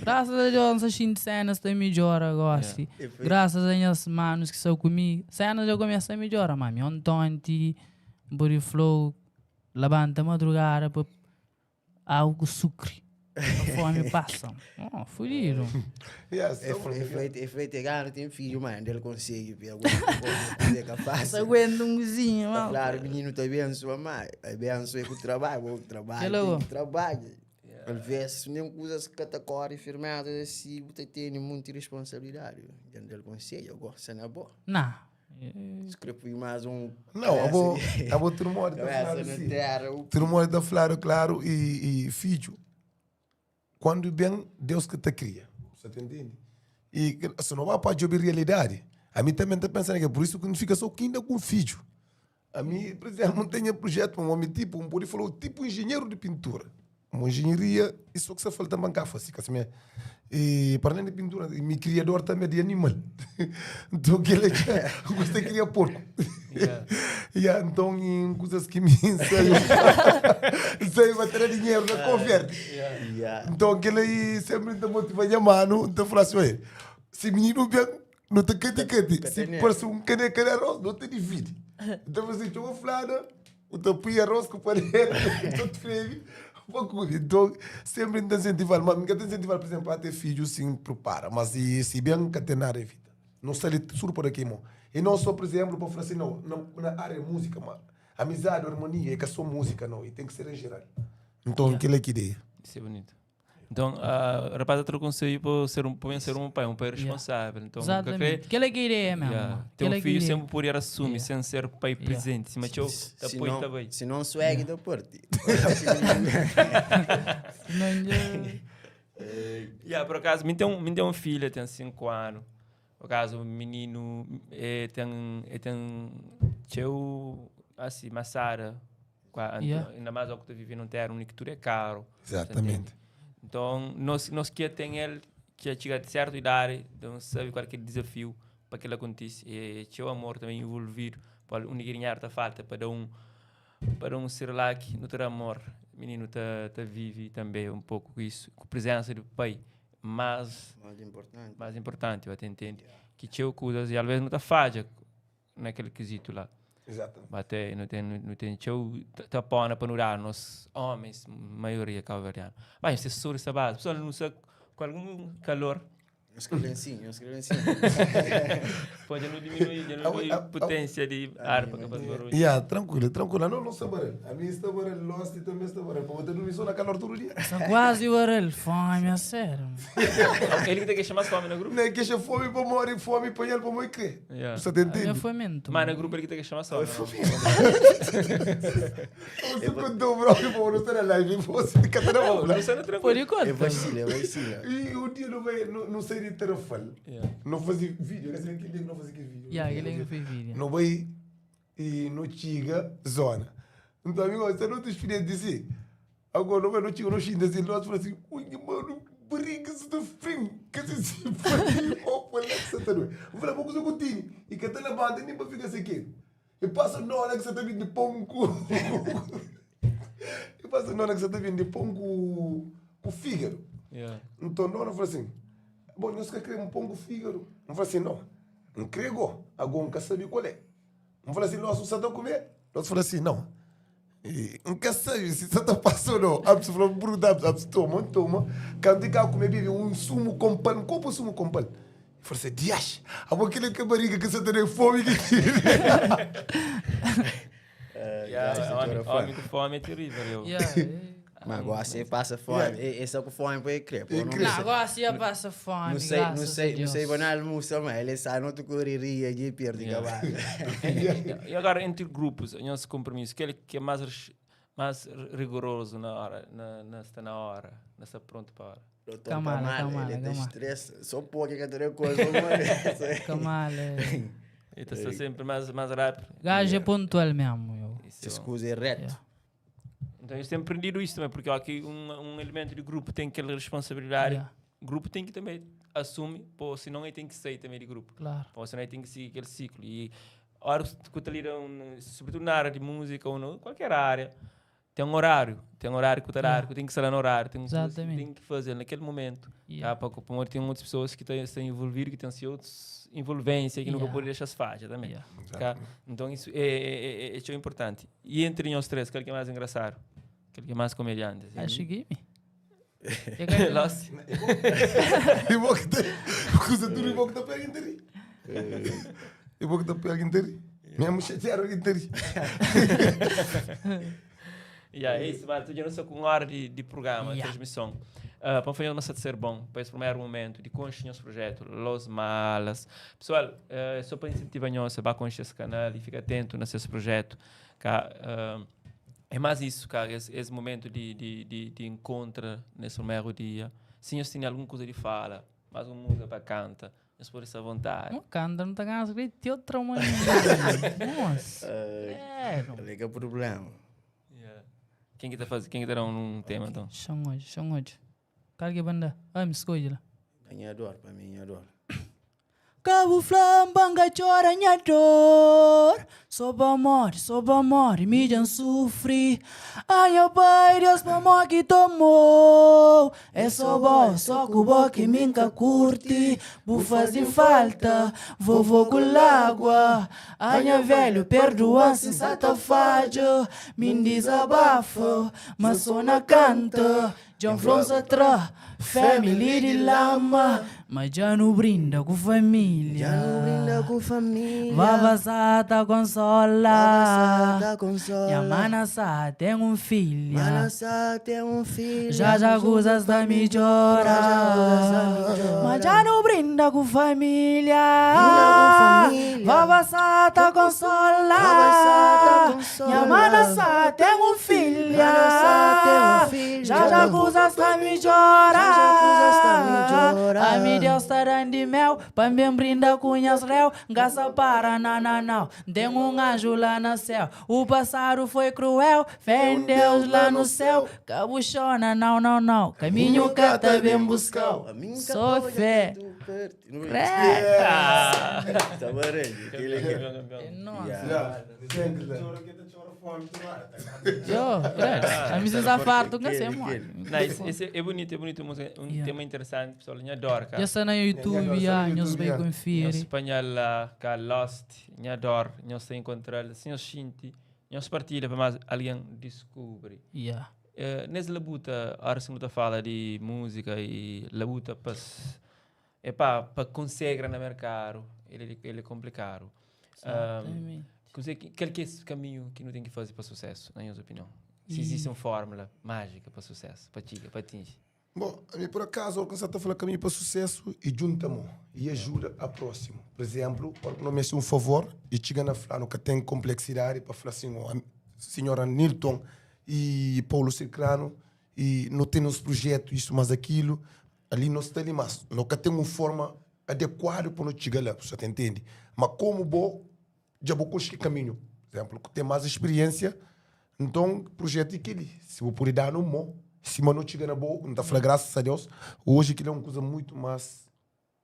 Graças a Deus, as cenas estão melhor agora. Yeah. sim. Graças a minhas manos que são comigo. Cenas eu começo a melhorar, mami. Ontem, body flow, levanta madrugada para água com açúcar. A fome passa. Oh, fudido. Yeah, É so- feito, é feito, é gana, tem filho, mano, ele consegue, pega alguma coisa, é capaz. Se aguenta um cozinho, Tá mano. Claro, o menino te abençoa mais. Abençoa com o trabalho, o trabalho, Hello. tem que trabalho. Às vezes, nem coisas catacora firmadas assim, você tem muita responsabilidade. Dentro do conselho, eu gosto na boa. Não. Escrevi mais um. Não, eu vou, eu vou ter uma hora de Cabeça falar na assim. terra. o- Ter uma hora de falar, claro, e, e filho, quando bem, Deus que te cria. Você te entende? E que- se não vai para a realidade, a mim também está pensando que é por isso que não fica só ainda com filho. A mim, por exemplo, não tenho projeto, um homem tipo, um pode falou, tipo engenheiro de pintura. Uma engenharia, isso que você fala também cá, assim, que assim, é. E para além de pintura, e me criador também de animal. Então, que ele é, gosta de criar porco. Yeah. Yeah, então, em coisas que me ensaio, ensaio bater dinheiro na converte. Yeah. Então, aquele aí sempre te motiva a mano, então fala assim, olha, se menino bem, não te cate cate, se parece um caneca de arroz, não te divide. Então você chama flana, o teu põe arroz com panela, então te freme, vou comer. Então, sempre te incentivar, mas nunca te incentivar, por exemplo, a ter filho, sim, prepara, mas se, se bem que tem nada evita. Não sai surdo por aqui, irmão. E não só, por exemplo, para falar assim, não, não, na área de música, mano. Amizade, harmonia, é que é só música, não, e tem que ser em geral. Então, aquilo é que ideia. Isso é bonito. Então, uh, rapaz, outro conselho para ser um, para ser um pai, um pai responsável. Então, Exatamente. Aquela que é a ideia mesmo. Yeah. Ter um Aquela que é a filho ideia. sempre poder assumir, Yeah. sem ser pai presente. Se mas eu Se apoio não, também. se não swag da parte. Não, eh, Yeah, por acaso, me tem um, me tem um filho, tem 5 anos. Por acaso, o menino tem, tem teu, assim, massara. Yeah. Ainda mais ao que tu vive num terreno que tudo é caro. Exatamente. Então, nós, nós que tem ele, que chega de certa idade, então sabe qual que é o desafio para que ele aconteça. E tinha o amor também envolvido, para o dinheiro tá falta, para um ser lá que não tem amor. O menino tá, tá vive também um pouco com isso, com a presença do pai, mas Mais importante. mais importante, eu até entendo. Que tinha coisas e às vezes não tá falha naquele quesito lá. Exatamente. Bater, não tem, não tem teu tapona para nurar nós homens, maioria cabo-verdiano. Vai, você sura essa base. Pessoal não sabe com algum calor Eu escrevi assim, eu escrevi assim. pode não diminuir, já não diminuir potência de ar para fazer barulho. Yeah, tranquilo, tranquilo. Não, não está barulho. A mim está barulho, Lost também está barulho. Para botar dormir só na calor todo dia. São quase o barulho. Fome, a sério. Ele que tem que chamar fome no grupo. Não é que é fome para morrer, fome para ele, para morrer. crer. Yeah. Você te A minha entende? foi mento. Mas no grupo ele que tem que chamar fome. Você contou, bro, para não estar na live, você fica na mão. Não, não, tranquilo. Por enquanto. É vacila, é vacila. E um dia não, vai, não, não saí de Tarrafal. Yeah. Não fazia vídeo, quer dizer, aquele dia que não fazia aquele vídeo. Yeah, ele que fez vídeo. Não vai e não chega zona. Então, amigo, você não te experiente disse. Agora não vai, não chega, não chega assim, nós falamos assim, ui, mano, briga-se de fim, que se se faz, oh, Alexa, tá doido. Eu falei, vou cozer contigo. E que tá na banda, nem para ficar assim aqui. E passa na hora que você tá vindo de pão com. E passa na hora que você tá vindo de pão com fígado. Yeah. Então, não, eu falei assim, bom, nós queremos um pão com fígado. Eu falei assim, não, não creio, agora nunca sabe qual é. Eu falei assim, nós não sabemos comer. Nós falamos assim, não. E nunca sabe se você tá passando ou não. A pessoa falou, bruto, a pessoa toma, toma. Quando fica a comer, bebe um sumo com pão, um copo de sumo com pão. Eu falei assim, dias, a aquele que barriga que você tem fome que Yeah, homem, homem com fome é terrível. Eu. Yeah. Mas agora você passa fome. Esse é com fome para ele crer. pô, Ele Não crê. Não, agora sim passa fome. não sei, não graças sei, a não sei, Deus. vou na almoço, mas ele sai no outro correria e perde Yeah. cavalo. E agora, entre grupos, o nosso compromisso, aquele que é mais, mais rigoroso na hora, na, na, está na hora, nessa pronto para a hora. Doutor Kamala, Kamala, Kamala, ele tem Kamala. estresse. Só pouco que eu tenho coisa, mano. Kamala. Ele está sempre mais, mais rápido. Gajo é pontual mesmo. Eu. Isso Se é bom. escusa é reto. Yeah. Então eu sempre aprendido isso também, porque aqui um elemento de grupo tem aquela responsabilidade. Yeah. O grupo tem que também assumir, pô, senão ele tem que sair também de grupo. Claro. Pô, senão ele tem que seguir aquele ciclo. E a hora que tu lida, sobretudo na área de música ou em qualquer área, tem um horário. Tem um horário que o horário, que tem que ser no horário, tem, Exatamente. tem que fazer naquele momento. Yeah. Tá? Porque, porque tem muitas pessoas que têm, estão envolvidas, que têm outras envolvências, que nunca Yeah. podem deixar as faixas também. Yeah. Tá? Então isso é importante. E entre nós três, qual que é mais engraçado? Qual que é mais comediante? assim? Acho que me. Lost. E vou que te, coisa tudo e vou que te pega inteiro. E vou que te pega inteiro. Mesmo chatearam inteiro. Yeah, é isso, mas eu não sou com hora de programa, de Yeah. transmissão. Para fazer uma de ser bom, para esse primeiro momento, de conhecer nosso projeto, Los Malas. Pessoal, só para incentivar nós, vá conhecer esse canal e fica atento nesse projeto. Cá, é mais isso, cara, esse momento de encontro nesse primeiro dia. Se nós tem alguma coisa de fala, mais uma música para canta, nós podemos estar à vontade. Não canta, não tá ganhando, tem outra mãe. Nossa. É, não. Ele que é o problema. Yeah. Quem que tá fazendo? Quem que tá dando um tema então? Chão hoje, chão hoje. Qual que é banda? Ah, me escolhe lá. Ganhador, para mim, ganhador. Cabo Flambanga chora minha dor. Sob amor, sob amor, me já sofri. Ai, meu pai, Deus pra mó que tomou. É só bom, só cubo que minha curte. Bu fazer falta, vovô com água. Ai, meu velho, perdoa se sata falha. Me desabafo, mas só na canta. Dja N fla-m sa tra family di lama Ma dja nu brinda ku família Dja nu brinda ku família Vava sa ta konsola Vava sa ta konsola Nha mana sa ten un filha Mana sa ten un filha Já já kuzas ta midjora Já já kuzas ta midjora Ma dja nu brinda ku família Brinda ku família Vava sa ta konsola Vava sa ta konsola Nha mana sa ten un filha Mana sa ten un filha Já já kuzas ta midjora Já já kuzas ta midjora Ami Deus ta dan di meu Pa N ben brinda ku nhas reu N ka sa para na na nau N ten un anju la na séu O passado foi cruel Fé em Deus lá no céu Ka bu xona, nau, nau, nau Caminho ka ta ben buscau Só fé Yo, ami se sa farto ka se mo. Nice, esse é bonito, é bonito música, um yeah. tema interessante, pessoal, nha adoro, cara. Já está na YouTube, ya, nhos vai conferir. Espanhol lá, cá Lost. Nha dor, nhos ta enkontral, si nhos xinti, nhos partilha pa mas algen diskubri. Yeah. Uh, nes labuta, ora si nu ta fala di múzika i labuta pa é pa pa konsegra na merkadu, ele ele é komplikadu. Um, kuzê ki kel ki é kaminhu ki nu ten ki faze pa susesu, na nhos opinion? Si existe un fórmula májika pa susesu, pa txiga, pa atinji. Bon, ami pur akazu, ora ku N sa ta fla kaminhu pa susésu e djunta mon i ajuda a prósimu. Pur izénplu, ora ku no meste un favor i txiga na fla, no ka ten konpleksidadi pa fla sin, o sinhor Anilton i Paulo Sicrano i no ten nos prujétu isu mas akilu, ali no sta li mas no ka ten un forma adekuadu pa no txiga la, bu sa ta intende? Ma komu bo dja bo konxe ki kaminhu, pur izénplu, ku ten más spiriénsia, nton prujétu é kel-li. Si bo pode da-nu un mon, sima nu txiga na bo, N ta fla grasas a Deus, oji kel-li é un kuza mutu más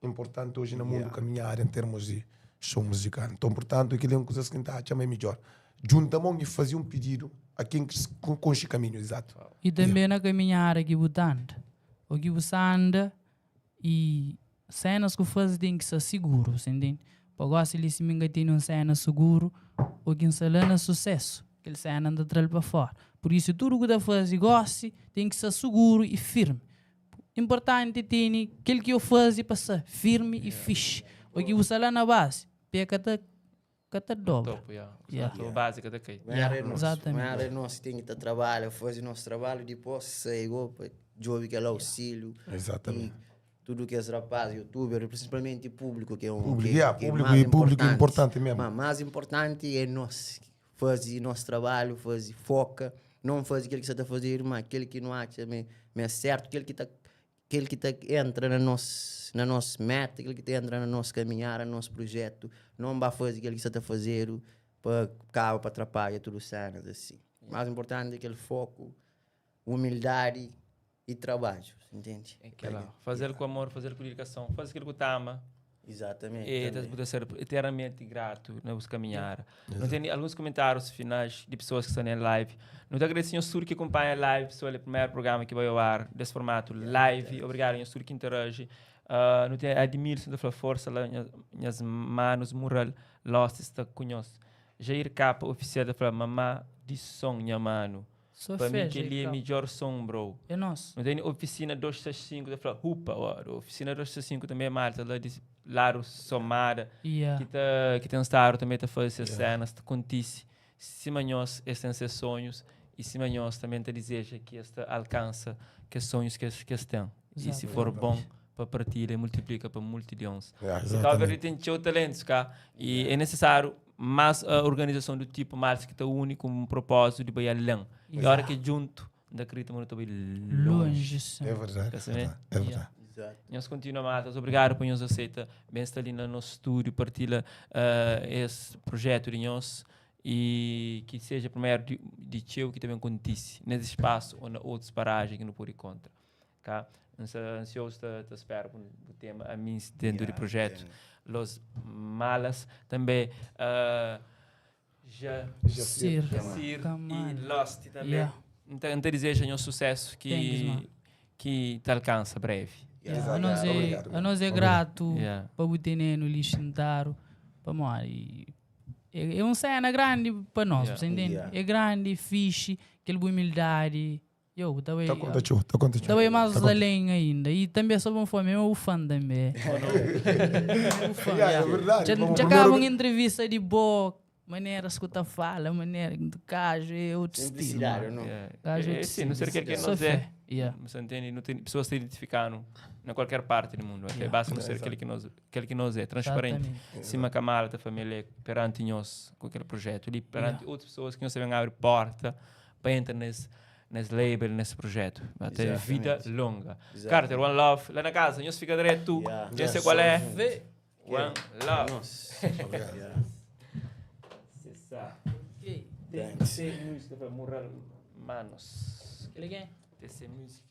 inportanti oji na mundu kaminhada en termus di show muzikal. Nton, purtantu, kel-li é un kuzas ki N ta atxa ma é midjór. Djunta mon i faze un pididu a ken ki konxe kaminhu izatu. I tanbe na kaminhada ki bu ta anda, ô ki bu sa anda I senas ku fazi ten ki sta siguru, sa intende? Pa gosi li si mi nka tene un sena suguru o ki nsta la na susesu, kel sena nta tral pa fora. Pur isu tudu ku ta fazi gosi ten ki sta suguru i firmi. Inportanti tene kel ki yo fazi pa sta firmi i fixi. O ki bu sta la na basi, pe ka ta ka ta dobra. Topu, ya. Yeah. Topu base ka ta kai. Yeah, exatamente. Mara é nos tem que tá trabalha, fazer nosso trabalho, depois sai igual para jogo aquele auxílio. Exatamente. E tudo que esse rapaz, youtuber, principalmente público, que é um Público, que, yeah, que é público mais e público importante mesmo. Mas mais importante é nós fazer nosso trabalho, fazer foca, não fazer aquilo que você está fazendo, mas aquele que não acha me, me é certo, aquele que tá Kel ki ta entra na nos na nos meta, kel ki ta entra na nos kaminhada, na nos projetu, non ba faze kel ki sa ta fazedu pa kaba pa atrapadja tudu senas asi. Mas inportanti é kel foku, umildadi i trabadju, intende? É kela. Fazel ku amor, fazel ku dedikason, faze kel ku ta ama. Exatamente. E ta, bu ta ser eternamente gratu na bus caminhada. Não tem alguns comentários finais de pessoas que estão na live. Não te agradeço senhor tudo que acompanha a live, pessoal, é o primeiro programa que vai ao ar desse formato live. Obrigado, senhor tudo que interage. Uh, não tem Admilson da força lá, minhas, minhas manos mural, Lost está conosco. Jair K, oficial da fala, mamá de som, minha mano. Só Pa fé, mi kel-li é Jair K. midjor som, bro. É nos. Nu tene Oficina 265 ta fla, Hupa, ó, Oficina 265 também é malta lá di ladu Somada, Yeah. ki ta, ki ten stadu também ta faze ses cenas, ta kontise. Sima nhos, es ten ses sonhus e sima nhos também ta dizeja ki es ta alkansa kes sonhus ki es, ki es ten. E si for bon pa partilha e multiplika pa multidons. Yeah, Cabo Verde exatamente. ten txeu talentus, ka? E é necessário más organizason do tipo maltas ki ta uni ku un propósitu di bai alén. E ora ki djuntu, N ta kridita ma nu ta bai lonji. Lonji, sim. É verdade. Ka É sabe? verdade. É verdade. Exato. Nhos kontinua maltas, obrigadu pa nhos aseita ben sta li na nos stúdiu partilha es projetu di nhos e ki seja primeru di, di txeu ki ta ben kontise nes spasu ou na otus parajen ki nu pode kontra. Ka? N sta ansiozu ta, ta spera bu, bu tema amins dentu di projetu Los Malas. Tanbe uh, Ja, Sir. Sir Kamala. e Lost tanbe. Yeah. N ta, N ta dizeja nhos susesu ki, Thanks, man. ki ta alkansa brevi. Yeah, Exato. anos é, Obrigado, mano. anos é Obrigado. grato Yeah. pa bu tenenu li xintadu, pamodi é, é un sena grandi pa nos, Yeah. bu sa intende? Yeah. É grandi, fixe, kel bu humildadi. Yo, bu ta bai. Ta konta txeu, ta konta txeu. Ta bai más além ainda. E também só bom fã, mesmo o fã também. O fã. Yeah, é verdade. Já, Bom, já primeiro- acaba uma entrevista de boa, maneira escuta fala, maneira que tu cajo, é outro estilo. Simplicidade, mano. não? Yeah. Gajo É, outro sim, não ser aquele que Só nós é. fé. Yeah. Você entende? Não tem pessoas se identificando em qualquer parte do mundo. Ok? Yeah. Basta não ser aquele que nós, aquele que nós é, transparente. Exatamente. Cima camada da família perante nós com aquele projeto ali, perante outras pessoas que não sabem abrir porta para entrar nesse nesse label, nesse projeto. Até Exatamente. vida longa. Exatamente. Carter, one love. Lá na casa, nós fica direto. Yeah. Já sei qual é. Vê. One love. Nossa. Yeah. C'est ça. Ok. Thanks. TC Music, para Mural Manos. Aquele quem? TC Music.